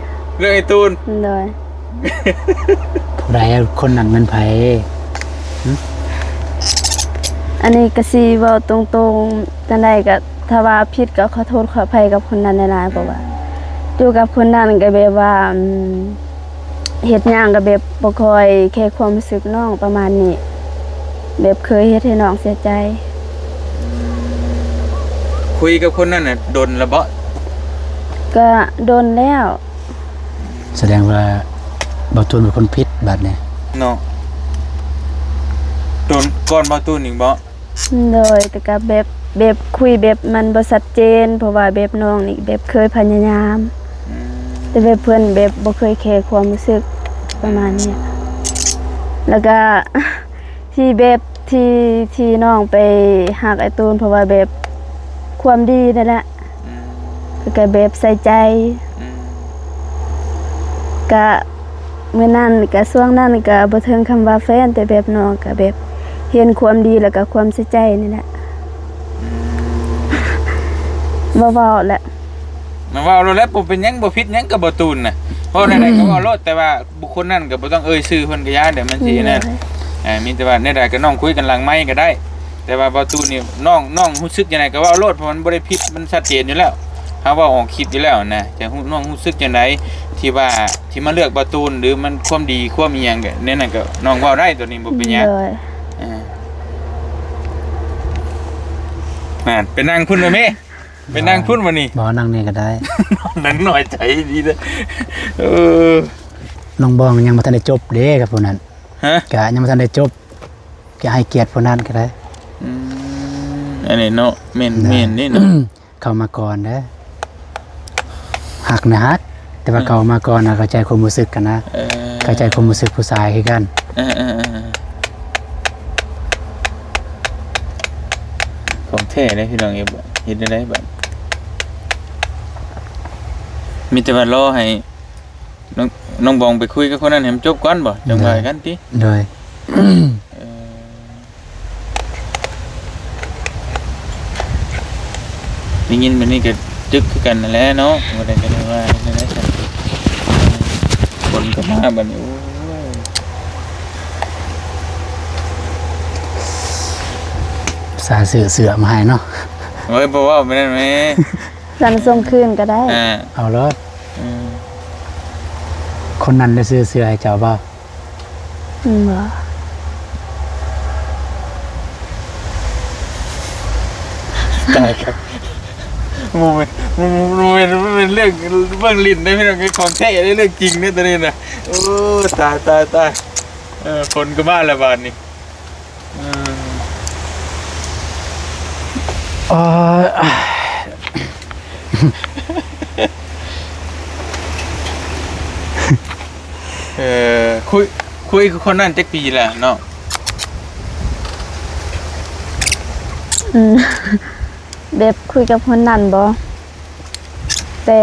ເລືອກອ້າຍຕູນ ໂດຍ ຜູ້ໃດ ຄົນນັ້ນແມ່ນໃຜ? ຫຶ? ອັນນີ້ກະຊິເວົ້າຕົງໆ ຈັ່ງໃດກະ ຖ້າວ່າຜິດກະຂໍໂທດຂໍອະໄພກັບຄົນນັ້ນຫຼາຍໆ ເພາະວ່າຢູ່ກັບຄົນນັ້ນກະແບບວ່າ ອືມ ເຮັດຫຍັງກະແບບບໍ່ຄ່ອຍແຄຄວາມຮູ້ສຶກນ້ອງປະມານນີ້ ແບບເຄີຍເຮັດໃຫ້ນ້ອງເສຍໃຈ. ຄຸຍກັບຄົນນັ້ນນະດົນລະເບາະ? ກະດົນແລ້ວ. ສະແດງວ່າບ່າວຕູນເປັນຄົນຜິດບາດນີ້ເນາະ. ດົນກ່ອນບ່າວຕູນອີກເບາະ? ໂດຍ ແຕ່ກະແບບ ແບບຄຸຍແບບມັນບໍ່ຊັດເຈນ ເພາະວ່າແບບນ້ອງນີ້ແບບເຄີຍພະຍາຍາມ ອືມ ແຕ່ແບບເພິ່ນແບບບໍ່ເຄີຍແຄຄວາມຮູ້ສຶກປະມານນີ້. ແລ້ວກະທີ່ແບບທີ່ ທີ່ນ້ອງໄປຮັກອ້າຍຕູນ ເພາະວ່າແບບຄວາມດີນັ້ນແຫຼະ ອືມ ແລ້ວກະແບບໃສ່ໃຈ ອືມ ກະ ມື້ນັ້ນກະ ຊ່ວງນັ້ນກະບໍ່ເຖິງຄຳວ່າແຟນ ແຕ່ແບບນ້ອງກະແບບເຫັນຄວາມດີ ແລ້ວກະຄວາມໃສ່ໃຈນີ້ແຫຼະ ອືມ ບໍ່ເວົ້າແຫຼະ ມາເວົ້າໂລດແຫຼະ ບໍ່ເປັນຫຍັງ ບໍ່ຜິດຫຍັງກັບບ່າວຕູນນະ ເວົ້າແນວໃດກະເວົ້າໂລດ ແຕ່ວ່າບຸກຄົນນັ້ນກະບໍ່ຕ້ອງເອີ່ຍຊື່ເພິ່ນກະຢ່າ ດຽວມັນຊິອັນນັ້ນ ເອີ ມີແຕ່ວ່າແນວໃດກະນ້ອງຄຸຍກັນຫຼັງໄມກະໄດ້ ແຕ່ວ່າບ່າວຕູນນີ້ ນ້ອງ ນ້ອງຮູ້ສຶກຈັ່ງໃດກະເວົ້າໂລດ ເພາະມັນບໍ່ໄດ້ຜິດ ມັນຊັດເຈນຢູ່ແລ້ວ ເຮົາເວົ້າອອກຄລິບຢູ່ແລ້ວນະ ຈະຮູ້ ນ້ອງຮູ້ສຶກຈັ່ງໃດ ທີ່ວ່າ ທີ່ມາເລືອກບ່າວຕູນ ຫຼືມັນຄວາມດີຄວາມອີ່ຫຍັງ ແນວນັ້ນກະນ້ອງເວົ້າໄດ້ ໂຕນີ້ບໍ່ເປັນຫຍັງ ໂດຍ ເອີ ນັ້ນ ໄປນັ່ງພຸ້ນເດີແມ່ ໄປນັ່ງພຸ້ນບາດນີ້ ບໍ່ ນັ່ງນີ້ກະໄດ້ ນັ່ງນ້ອຍໃຈດີເດີ ເອີ ນ້ອງບອງຍັງບໍ່ທັນໄດ້ຈົບເດ້ກັບຜູ້ນັ້ນ ຮະ ກະຍັງບໍ່ທັນໄດ້ຈົບ ກະໃຫ້ກຽດຜູ້ນັ້ນກະໄດ້ ອືມ ອັນນີ້ເນາະ ແມ່ນ ແມ່ນເດ້ເນາະ ເຂົ້າມາກ່ອນເດີ ຮັກນະຮັກ ແຕ່ວ່າ ອືມ ເຂົ້າມາກ່ອນນະ ເຂົ້າໃຈຄວາມຮູ້ສຶກກັນນະ ເອີ ເຂົ້າໃຈຄວາມຮູ້ສຶກຜູ້ຊາຍຄືກັນ ເອີ ເອີ ເອີ ຂອງແທ້ເດ້ພີ່ນ້ອງເອີຍ ເຮັດແນວໃດບາດ ມີແຕ່ວ່າລໍໃຫ້ ນ້ອງ ນ້ອງບອງໄປຄຸຍກັບຄົນນັ້ນໃຫ້ມັນຈົບກ່ອນບໍ ຈັ່ງວ່າກັນຕິ ໂດຍ ເອີ ໄດ້ຍິນແບບນີ້ກະຈຶກຄືກັນຫັ້ນແຫຼະເນາະ ບໍ່ໄດ້ກະໄດ້ວ່າຈັ່ງໃດຊັ້ນ ຝົນກະມາບາດນີ້ ໂອ້ຍ ອຸດສ່າຊື້ເສື້ອມາໃຫ້ເນາະ ໂອ້ຍ ບໍ່ເວົ້າແບບນັ້ນແມ ຊັ້ນສົ່ງຄືນກະໄດ້ ອ່າ ເອົາໂລດ ອືມ ຄົນນັ້ນໄດ້ຊື້ເສື້ອໃຫ້ເຈົ້າບໍ່? ອືມ ບໍ່ ຕາຍຄັບ ບໍ່ແມ່ນ ບໍ່ແມ່ນ ບໍ່ແມ່ນ ບໍ່ແມ່ນເລື່ອງເບິ່ງຫຼິ້ນເດ້ພີ່ນ້ອງ ຂອງແທ້ເດ້ ເລື່ອງຈິງເດ້ໂຕນີ້ນະ ໂອ້ ຕາຍ ຕາຍ ຕາຍ ເອີ ຝົນກະມາແລ້ວບາດນີ້. ເອີ ໂອ້ຍ ເອີ ຄຸຍ ຄຸຍກັບຄົນນັ້ນຈັກປີແລ້ວເນາະ? ອືມ ແບບຄຸຍກັບຄົນນັ້ນບໍ? ແຕ່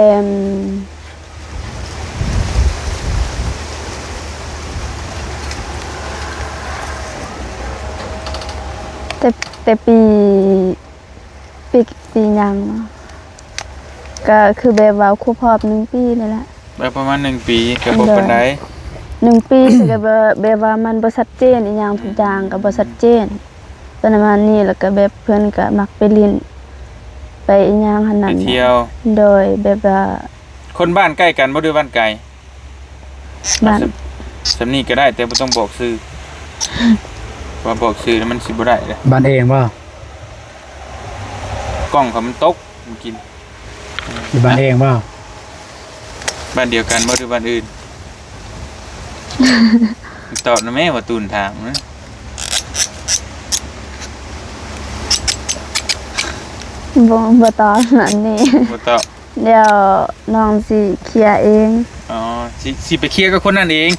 ແຕ່ ແຕ່ປີ ປີ ປີຫຍັງເນາະ ກະຄືແບບວ່າຄົບຮອບໜຶ່ງປີນີ້ແຫຼະ ແບບປະມານໜຶ່ງປີ ກະບໍ່ປານໃດ ໂດຍ ໜຶ່ງປີ ກະແບບ ແບບວ່າມັນບໍ່ຊັດເຈນອີ່ຫຍັງ ທຸກຢ່າງກະບໍ່ຊັດເຈນ ປະມານນີ້ ແລ້ວກະແບບເພິ່ນກະມັກໄປຫຼິ້ນ ໄປອີ່ຫຍັງຫັ້ນນັ້ນ ໄປທ່ຽວ ໂດຍ ແບບວ່າ ຄົນບ້ານໃກ້ກັນບໍ່ ຫຼືບ້ານໄກ? ບ້ານ ສ່ຳ ສ່ຳນີ້ກະໄດ້ ແຕ່ບໍ່ຕ້ອງບອກຊື່ ວ່າບອກຊື່ແລ້ວມັນຊິບໍ່ໄດ້ເດ້ ບ້ານເອງບໍ່? ກ້ອງເຂົາມັນຕົກມື້ກີ້ ຢູ່ບ້ານເອງບໍ່? ບ້ານດຽວກັນບໍ່ ຫຼືບ້ານອື່ນ? ຕອບນະແມ່ ວ່າຕູນຖາມນະ ບໍ່ ບໍ່ຕອບອັນນີ້ ບໍ່ຕອບ ດຽວນ້ອງຊິເຄຍເອງ ອໍ ຊິ ຊິໄປເຄຍກັບຄົນນັ້ນເອງ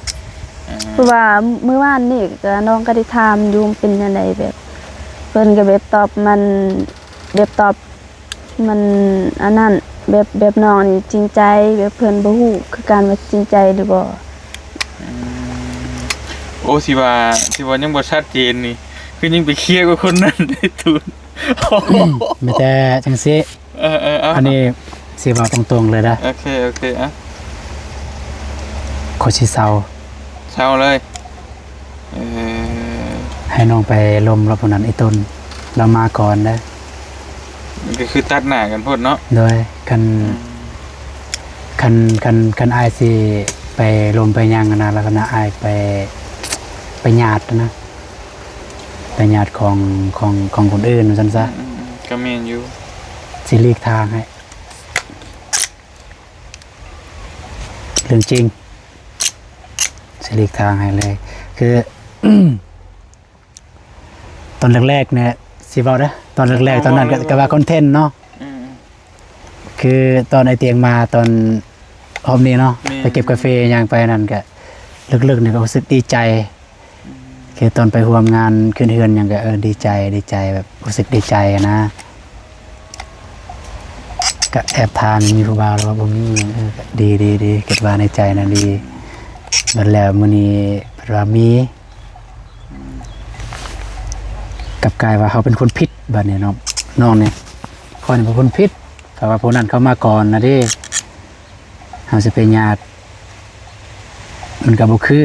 ເພາະວ່າມື້ວານນີ້ກະ ນ້ອງກະໄດ້ຖາມຢູ່ເປັນແນວໃດ ແບບເພິ່ນກະແບບຕອບມັນ ແບບຕອບມັນອັນນັ້ນ ແບບ ແບບນ້ອງນີ້ຈິງໃຈ ແບບເພິ່ນບໍ່ຮູ້ຄືກັນວ່າຈິງໃຈຫຼືບໍ່ ອືມ ໂອ ຊິວ່າ ຊິວ່າຍັງບໍ່ຊັດເຈນນີ້ ຄືຍັງໄປເຄຍກັບຄົນນັ້ນໄດ້ຕູນ ມີແຕ່ຈັ່ງຊີ້ ເອີໆ ເອົາ ອັນນີ້ຊິເວົ້າຕົງໆເລີຍເດີ ໂອເຄ ໂອເຄ ເອົາ ຂ້ອຍຊິເຊົາ ເຊົາເລີຍ ເອີ ໃຫ້ນ້ອງໄປລົມລາວຜູ້ນັ້ນອີ່ຕົນ ລາວມາກ່ອນເດີ ມັນກະຄືຕັດໜ້າກັນໂພດເນາະ ໂດຍ ຄັນ ອືມ ຄັນ ຄັນ ຄັນອ້າຍຊິໄປລົມໄປຫຍັງຫັ້ນນະ ລັກສະນະອ້າຍໄປ ໄປຍາດຫັ້ນນະ ໄປຍາດຂອງ ຂອງ ຂອງຄົນອື່ນວ່າຊັ້ນຊະ ອືມ ກະແມ່ນຢູ່ ຊິ ຊິຫຼີກທາງໃຫ້ ເລື່ອງຈິງ ຊິຫຼີກທາງໃຫ້ເລີຍ ຄື ຕອນແລກໆ ນີ້ ຊິເວົ້າເດີ້ ຕອນແລກໆ ຕອນນັ້ນກໍ ກໍວ່າຄອນເທັນເນາະ ອືມ ຄືຕອນໄອ້ຕຽງມາຕອນຮອບນີ້ເນາະ ແມ່ນ ໄປເກັບກາເຟຫຍັງໄປນັ້ນ ກໍເລິກໆ ນີ້ກໍຮູ້ສຶກດີໃຈ ອືມ ຄືຕອນໄປຮ່ວມງານຂຶ້ນເຮືອນຫຍັງກໍ ເອີ ດີໃຈ ດີໃຈ ແບບຮູ້ສຶກດີໃຈນະ ກໍແອບຖາມມີຜູ້ບ່າວ ແລ້ວວ່າບໍ່ມີ ເອີ ກໍດີ ດີ ດີ ຄິດວ່າໃນໃຈນະດີ ບັດແລ້ວມື້ນີ້ເພິ່ນວ່າມີ ກັບກາຍວ່າເຮົາເປັນຄົນຜິດບາດນີ້ເນາະ ນ້ອງນີ້ ຂ້ອຍນີ້ເປັນຄົນຜິດ ເພາະວ່າຜູ້ນັ້ນເຂົ້າມາກ່ອນນະເດ້ ເຮົາຊິໄປຍາດ ມັນກໍບໍ່ຄື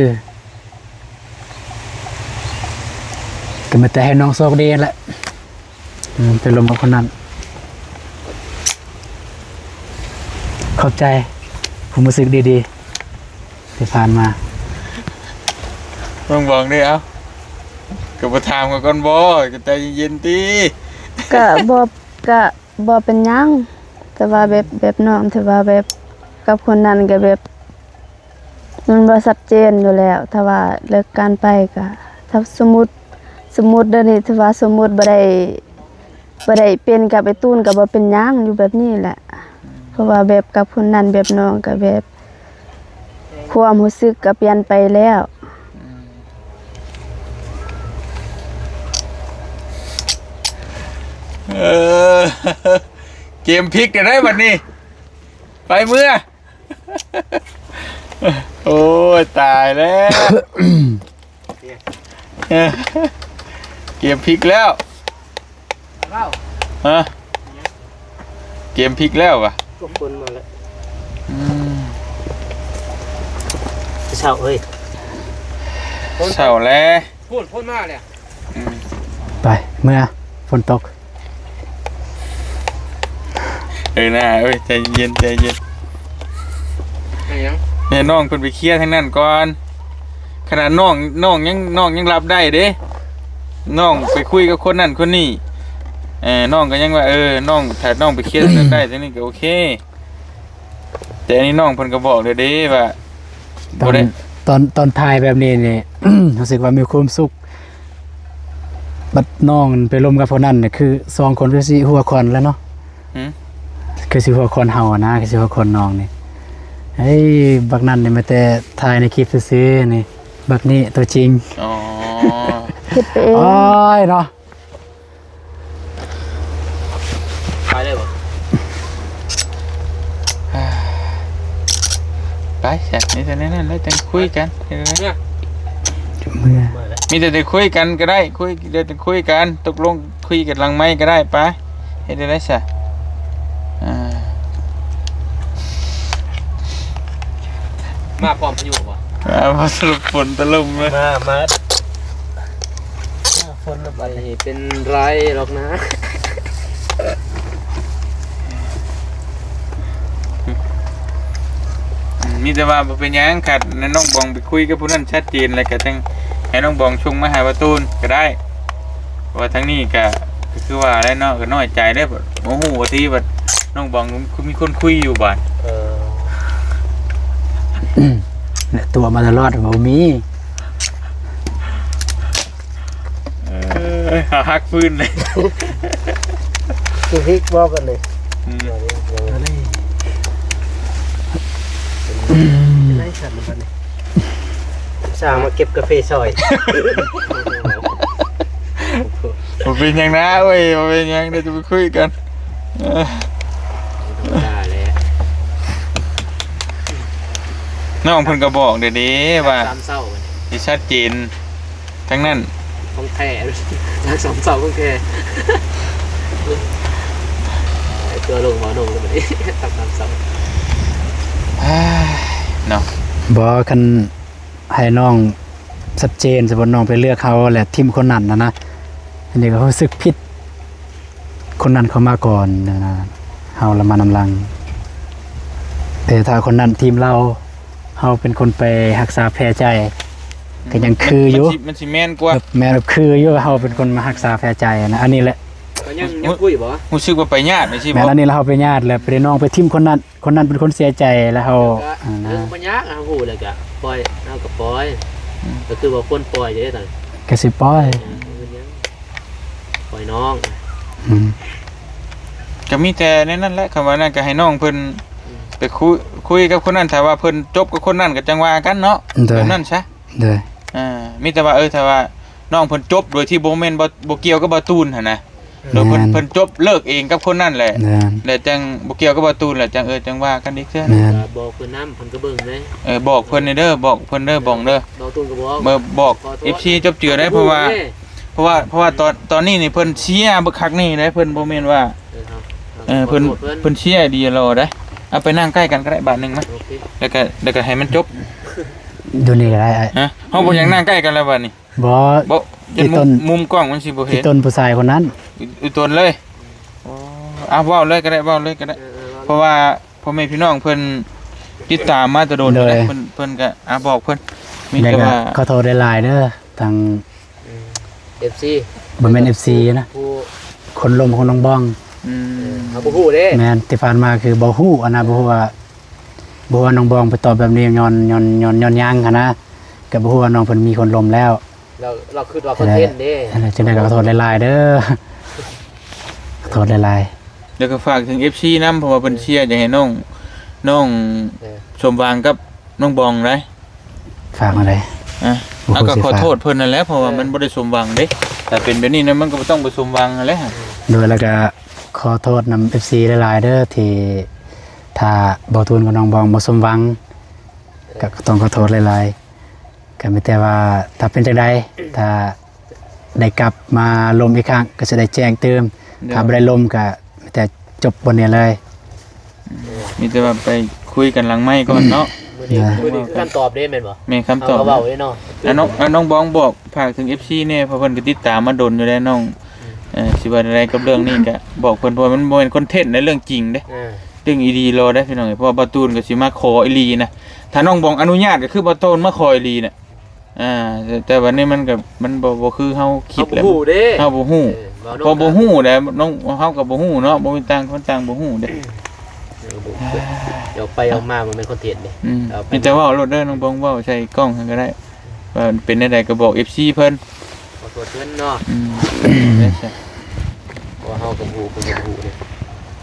ກໍມີແຕ່ໃຫ້ນ້ອງໂຊກດີຫັ້ນແຫຼະ ອືມ ໄປລົມກັບຄົນນັ້ນ ຂອບໃຈຄວາມຮູ້ສຶກດີໆ ທີ່ຜ່ານມາ ເບິ່ງບອງເດ້ ເອົ້າ ກໍບໍ່ຖາມເຂົາກ່ອນບໍ ກໍໃຈເຢັນໆ ຕິ ກະບໍ່ ກະບໍ່ເປັນຫຍັງ ແຕ່ວ່າແບບ ແບບນ້ອງ ແຕ່ວ່າແບບກັບຄົນນັ້ນກະແບບ ມັນບໍ່ຊັດເຈນຢູ່ແລ້ວ ຖ້າວ່າເລີກກັນໄປກະ ຖ້າສົມມຸດ ສົມມຸດເດີນີ້ ຖ້າວ່າສົມມຸດບໍ່ໄດ້ ບໍ່ໄດ້ເປັນກັບໄອ້ຕູນກໍບໍ່ເປັນຫຍັງ ຢູ່ແບບນີ້ແຫຼະ ເພາະວ່າແບບກັບຄົນນັ້ນ ແບບນ້ອງກໍແບບ ຄວາມຮູ້ສຶກກໍປ່ຽນໄປແລ້ວ ເອີ ເກມພິກແລ້ວໃດ໋ບັດນີ້ ໄປເມືອ ໂອ້ຍ ຕາຍແລ້ວ ເກມພິກແລ້ວ ເວົ້າ ຮະ ເກມພິກແລ້ວຫວາ ພວກຄົນມາແລ້ວ ອືມ ເຊົ້າເອີຍ ເຊົ້າແລ້ວ ໂພດ ໂພດມາແລ້ວ ອືມ ໄປ ເມືອ ຝົນຕົກ ເອີ ໜ້າເອີຍ ໃຈເຢັນ ໃຈເຢັນ ເປັນຫຍັງ? ໃຫ້ນ້ອງເພິ່ນໄປເຄຍທາງນັ້ນກ່ອນ ຂະໜາດນ້ອງ ນ້ອງຍັງ ນ້ອງຍັງຮັບໄດ້ເດ້ ນ້ອງໄປຄຸຍກັບຄົນນັ້ນຄົນນີ້ ເອີ ນ້ອງກໍຍັງວ່າ ເອີ ນ້ອງ ຖ້ານ້ອງໄປເຄຍທາງນັ້ນໄດ້ ທາງນີ້ກໍໂອເຄ ແຕ່ອັນນີ້ນ້ອງເພິ່ນກໍບອກແລ້ວເດ້ວ່າ ຕອນ ບໍ່ໄດ້ ຕອນ ຕອນຖ່າຍແບບນີ້ນີ້ ຮູ້ສຶກວ່າມີຄວາມສຸກ ບັດນ້ອງໄປລົມກັບຜູ້ນັ້ນນີ້ ຄືສອງຄົນຄືຊິຫົວຂວັນແລ້ວເນາະ ຫື? ຄືຊິຫົວຂວັນເຮົາຫັ້ນນະ ຄືຊິຫົວຂວັນນ້ອງນີ້ ເຮີ້ຍ ບັກນັ້ນນີ້ມາແຕ່ຖ່າຍໃນຄລິບຊື່ໆ ນີ້ ບັກນີ້ຕົວຈິງ ອໍ ເຮັດໄປເອງ ໂອ້ຍເນາະ. ໄປເລີຍບໍ່? ໄປຊະ ມີແຕ່ແນວນັ້ນແຫຼະ ຈັ່ງຄຸຍກັນ ເຮັດແນວໃດ? ເມືອ ມີແຕ່ໄດ້ຄຸຍກັນກໍໄດ້ ຄຸຍ ໄດ້ແຕ່ຄຸຍກັນ ຕົກລົງຄຸຍກັນຫຼັງໄມກໍໄດ້ ໄປ ເຮັດແນວໃດຊະ? ອ່າ ມາພ້ອມພາຍຸບໍ່? ມາ ມາ ຝົນຖະຫຼົ່ມເລີຍ ມາ ມາ. ຝົນລະໄປເປັນໄລດອກນາ ມີແຕ່ວ່າບໍ່ເປັນຫຍັງ ຄັນນ້ອງບອງໄປຄຸຍກັບຜູ້ນັ້ນຊັດເຈນ ແລ້ວກໍຈັ່ງໃຫ້ນ້ອງບອງສົ່ງມາຫາບ່າວຕູນກໍໄດ້ ເພາະວ່າທາງນີ້ກໍ ກໍຄືວ່າແຫຼະເນາະ ກໍນ້ອຍໃຈເດ້ ບໍ່ຮູ້ວ່າຊິວ່ານ້ອງບອງມີຄົນຄຸຍຢູ່ບາດ ເອີ ແລະຕົວະມາຕະຫຼອດ ບໍ່ມີ. ເອີ ເຮົາຫັກຟື້ນເລີຍ ຄືພິກບໍ່ບັດນີ້? ອືມ ເປັນໄດ້ຊັ້ນບັດນີ້ ສ້າງມາເກັບກາເຟຊ່ອຍ ບໍ່ເປັນຫຍັງນາເວີຍ ບໍ່ເປັນຫຍັງ ດຽວຈະໄປຄຸຍກັນ ເອີ ນ້ອງເພິ່ນກໍບອກແລ້ວເດ້ວ່າ ສາມເຊົ້າ ຊິຊັດເຈນ ທັງນັ້ນ ຂອງແທ້ ຫຼັກສາມເສົາຂອງແທ້ ຕົວະລົງເວົ້າລົງແລ້ວບັດນີ້ ຫຼັກສາມເສົາ ເນາະ ບໍ່ ຄັນໃຫ້ນ້ອງຊັດເຈນ ສົມມຸດນ້ອງໄປເລືອກເຮົາ ແລະຖິ້ມຄົນນັ້ນນະ ອັນນີ້ກໍຮູ້ສຶກຜິດ ຄົນນັ້ນເຂົ້າມາກ່ອນນະ ເຮົາລະມານຳຫຼັງ ແຕ່ຖ້າຄົນນັ້ນຖິ້ມເຮົາ ເຮົາເປັນຄົນໄປຮັກສາແຜໃຈ ກໍຍັງຄືຢູ່ ມັນຊິ ມັນຊິແມ່ນກວ່າ ແມ່ນ ຄືຢູ່ ເຮົາເປັນຄົນມາຮັກສາແຜໃຈນະ ອັນນີ້ແຫຼະ ກໍຍັງ ຍັງຄຸຍບໍ່? ຮູ້ສຶກວ່າໄປຍາດຈັ່ງຊີ້ບໍ່? ແມ່ນ ອັນນີ້ລະເຮົາໄປຍາດ ແລ້ວໄປໄດ້ນ້ອງໄປຖິ້ມຄົນນັ້ນ ຄົນນັ້ນເປັນຄົນເສຍໃຈ ແລ້ວເຮົາ ແລ້ວກໍ ອ່າ ເລື່ອງບໍ່ຍາກ ເຮົາຮູ້ແລ້ວກໍປ່ອຍ ເຮົາກໍປ່ອຍ ອືມ ກໍຄືວ່າຄວນປ່ອຍເດ້ຕອນນີ້ ກໍຊິປ່ອຍ ເອີ ບໍ່ເປັນຫຍັງ ປ່ອຍນ້ອງ ອືມ ກໍມີແຕ່ແນວນັ້ນແຫຼະ ຄຳວ່ານັ້ນກໍໃຫ້ນ້ອງເພິ່ນ ອືມ ໄປຄຸຍ ຄຸຍກັບຄົນນັ້ນ ຖ້າວ່າເພິ່ນຈົບກັບຄົນນັ້ນກໍຈັ່ງວ່າກັນເນາະ ໂດຍ ແບບນັ້ນຊະ ໂດຍ ອ່າ ມີແຕ່ວ່າ ເອີ ຖ້າວ່ານ້ອງເພິ່ນຈົບໂດຍທີ່ບໍ່ແມ່ນ ບໍ່ ບໍ່ກ່ຽວກັບບ່າວຕູນຫັ້ນນະ ໂດຍເພິ່ນ ແມ່ນ ເພິ່ນຈົບເລີກເອງກັບຄົນນັ້ນແຫຼະ ແມ່ນ ແລ້ວຈັ່ງບໍ່ກ່ຽວກັບບ່າວຕູນແຫຼະ ຈັ່ງ ເອີ ຈັ່ງວ່າກັນອີກເທື່ອໜຶ່ງ ແມ່ນ ກໍບອກເພິ່ນນຳ ເພິ່ນກໍເບິ່ງເດ້ ເອີ ບອກເພິ່ນແດ່ເດີ ບອກເພິ່ນເດີ ບອງເດີ ບ່າວຕູນກໍບອກ ເອີ ບອກ ຂໍໂທດ ເອັຟຊີ ຈົບເຈືອໄດ້ ເພາະວ່າ ເພາະວ່າ ເພາະວ່າຕອນ ຕອນນີ້ນີ້ເພິ່ນເຊຍບັກຄັກນີ້ເດ້ ເພິ່ນບໍ່ແມ່ນວ່າ ເອີ ເພິ່ນ ເພິ່ນເຊຍດີລໍໄດ້ ເອົາໄປນັ່ງໃກ້ກັນກໍໄດ້ບາດໜຶ່ງມາ ໂອເຄ ແລ້ວກໍ ແລ້ວກໍໃຫ້ມັນຈົບ ຢູ່ນີ້ກໍໄດ້ອ້າຍ ຮະ ເຮົາບໍ່ຢາກນັ່ງໃກ້ກັນແລ້ວບາດນີ້ ບໍ່ ບໍ່ ອີ່ຕົນ ມຸມ ມຸມກ້ອງມັນຊິບໍ່ເຫັນ ອີ່ຕົນຜູ້ຊາຍຄົນນັ້ນ ອີ່ ອີ່ຕົນເລີຍ ໂອ້ ອ່ະ ເວົ້າເລີຍກໍໄດ້ ເວົ້າເລີຍກໍໄດ້ ເອີ ເອີ ເວົ້າເລີຍ ເພາະວ່າພໍ່ແມ່ພີ່ນ້ອງເພິ່ນຕິດຕາມມາແຕ່ດົນ ໂດຍ ແລ້ວ ເພິ່ນ ເພິ່ນກໍ ອ່ະ ບອກເພິ່ນ ມີແຕ່ວ່າ ຂໍໂທດຫຼາຍໆເດີ ທາງ ເອີ ເອັຟຊີ ບໍ່ແມ່ນ ເອັຟຊີ ນະ ຜູ້ ຄົນລົມຂອງນ້ອງບອງ ອືມ ເອີ ເຮົາບໍ່ຮູ້ເດ້ ແມ່ນ ທີ່ຜ່ານມາຄືບໍ່ຮູ້ ອັນນັ້ນ ບໍ່ຮູ້ວ່າ ບໍ່ຮູ້ວ່ານ້ອງບອງໄປຕອບແບບນີ້ ຍ້ອນ ຍ້ອນ ຍ້ອນ ຍ້ອນຫຍັງຫັ້ນນະ ກໍບໍ່ຮູ້ວ່ານ້ອງເພິ່ນມີຄົນລົມແລ້ວ ລາວ ລາວຄິດວ່າຄອນເທັນເດ້ ຈັ່ງໃດກໍຂໍໂທດຫຼາຍໆເດີ ຂໍໂທດຫຼາຍໆ ແລ້ວກໍຝາກເຖິງ ເອັຟຊີ ນຳ ເພາະວ່າເພິ່ນເຊຍຢາກໃຫ້ນ້ອງ ນ້ອງ ເອີ ສົມຫວັງກັບນ້ອງບອງໄດ໋ ຝາກມາໄດ໋ ອ່ະ ເອົາກໍຂໍໂທດເພິ່ນນັ້ນແຫຼະ ເພາະວ່າມັນບໍ່ໄດ້ສົມຫວັງເດ້ ຖ້າເປັນແບບນີ້ນະ ມັນກໍບໍ່ຕ້ອງໄປສົມຫວັງຫັ້ນແຫຼະ ໂດຍ ແລ້ວກໍຂໍໂທດນຳ ເອັຟຊີ ຫຼາຍໆເດີ ທີ່ຖ້າບ່າວຕູນກັບນ້ອງບອງບໍ່ສົມຫວັງ ກໍ ກໍຕ້ອງຂໍໂທດຫຼາຍໆ ກໍມີແຕ່ວ່າຖ້າເປັນຈັ່ງໃດ ຖ້າໄດ້ກັບມາລົມອີກຄັ້ງ ກໍຊິໄດ້ແຈ້ງຕື່ມ ໂດຍ ຖ້າບໍ່ໄດ້ລົມກໍມີແຕ່ຈົບບ່ອນນີ້ເລີຍ ມີແຕ່ວ່າໄປຄຸຍກັນຫຼັງໄມກ່ອນເນາະ ມື້ນີ້ ໂດຍ ມື້ນີ້ຄືຄຳຕອບເດ້ແມ່ນບໍ່? ແມ່ນ ຄຳຕອບ ເຮົາກໍເວົ້າເດ້ເນາະ ອັນນ້ອງ ອັນນ້ອງບອງບອກ ຝາກເຖິງ ເອັຟຊີ ແດ່ ເພາະເພິ່ນກໍຕິດຕາມມາດົນຢູ່ແລ້ວນ້ອງ ອືມ ເອີ ຊິວ່າໃດກັບເລື່ອງນີ້ກໍບອກເພິ່ນ ເພາະວ່າມັນບໍ່ແມ່ນຄອນເທັນໃດ ເລື່ອງຈິງເດ້ ເອີ ເລື່ອງອີ່ດີລໍໄດ໋ພີ່ນ້ອງ ເພາະວ່າບ່າວຕູນກໍຊິມາຂໍອີ່ຫຼີນະ ຖ້ານ້ອງບອງອະນຸຍາດກໍຄືບ່າວຕູນມາຂໍອີ່ຫຼີນະ ອ່າ ແຕ່ ແຕ່ວ່ານີ້ມັນກໍ ມັນບໍ່ ບໍ່ຄືເຮົາຄິດແຫຼະ ເຮົາບໍ່ຮູ້ເດ້ ເຮົາບໍ່ຮູ້ ເອີ ເພາະບໍ່ຮູ້ແຫຼະ ນ້ອງ ເຮົາກໍບໍ່ຮູ້ເນາະ ບໍ່ມີ ຕ່າງຄົນຕ່າງບໍ່ຮູ້ເດ້ ເອີ ບໍ່ ດຽວໄປອອກມາບໍ່ແມ່ນຄອນເທັນເດ້ ອືມ ເອົາໄປ ມີແຕ່ເວົ້າໂລດເດີ ນ້ອງບອງເວົ້າໃສ່ກ້ອງຫັ້ນກໍໄດ້ ວ່າເປັນແນວໃດກໍບອກ ເອັຟຊີ ເພິ່ນ ຂໍໂທດເພິ່ນເນາະ ອືມ ເພາະວ່າເຮົາກໍບໍ່ຮູ້ ເພິ່ນກໍບໍ່ຮູ້ເດ້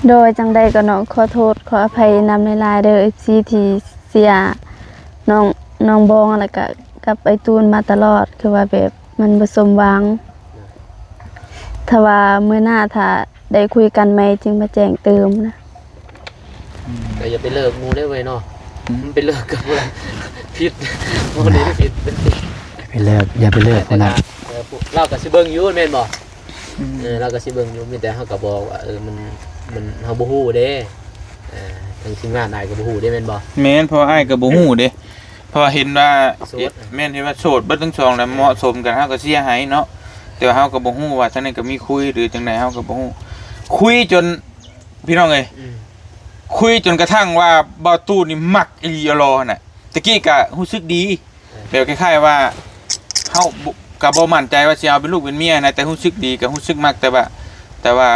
ໂດຍ ຈັ່ງໃດກໍເນາະ ຂໍໂທດຂໍອະໄພນຳຫຼາຍໆເດີ ເອັຟຊີ ທີ່ເຊຍນ້ອງ ນ້ອງບອງ ແລ້ວກະກັບອ້າຍຕູນມາຕະຫຼອດ ຄືວ່າແບບມັນບໍ່ສົມຫວັງ ຖ້າວ່າມື້ໜ້າຖ້າໄດ້ຄຸຍກັນໃໝ່ຈຶ່ງມາແຈ້ງຕື່ມນະ ກໍຢ່າໄປເລີກໝູ່ເດ້ເວີຍເນາະ ອືມ ມັນໄປເລີກກັບຜູ້ນັ້ນຜິດ ຜູ້ນີ້ຜິດ ຢ່າໄປເລີກ ຢ່າໄປເລີກຜູ້ນັ້ນ ເອີ ລາວກໍຊິເບິ່ງຢູ່ແມ່ນບໍ່? ອືມ ເອີ ລາວກໍຊິເບິ່ງຢູ່ ມີແຕ່ເຮົາກໍບອກວ່າ ເອີ ມັນ ມັນ ເຮົາບໍ່ຮູ້ເດ້ ເອີ ທາງທີມງານອ້າຍກໍບໍ່ຮູ້ເດ້ແມ່ນບໍ່? ແມ່ນ ເພາະວ່າອ້າຍກໍບໍ່ຮູ້ເດ້ ເພາະວ່າເຫັນວ່າ ໂສດ ແມ່ນ ເຫັນວ່າໂສດເບິດທັງສອງ ແລ້ວເໝາະສົມກັນ ເຮົາກໍເຊຍໃຫ້ເນາະ ແຕ່ວ່າເຮົາກໍບໍ່ຮູ້ວ່າທາງນັ້ນກໍມີຄຸຍ ຫຼື ຈັ່ງໃດ ເຮົາກໍບໍ່ຮູ້ ຄຸຍຈົນ ພີ່ນ້ອງເອີຍ ອືມ ຄຸຍຈົນກະທັ່ງວ່າບ່າວຕູ້ນີ້ມັກອີ່ຫຼີອີ່ຫຼໍຫັ້ນນະ ຕະກີ້ກະຮູ້ສຶກດີ ແບບຄ້າຍໆວ່າເຮົາບໍ່ ກະບໍ່ໝັ້ນໃຈວ່າຊິເອົາເປັນລູກເປັນເມຍນະ ແຕ່ຮູ້ສຶກດີ ກະຮູ້ສຶກມັກ ແຕ່ວ່າ ແຕ່ວ່າ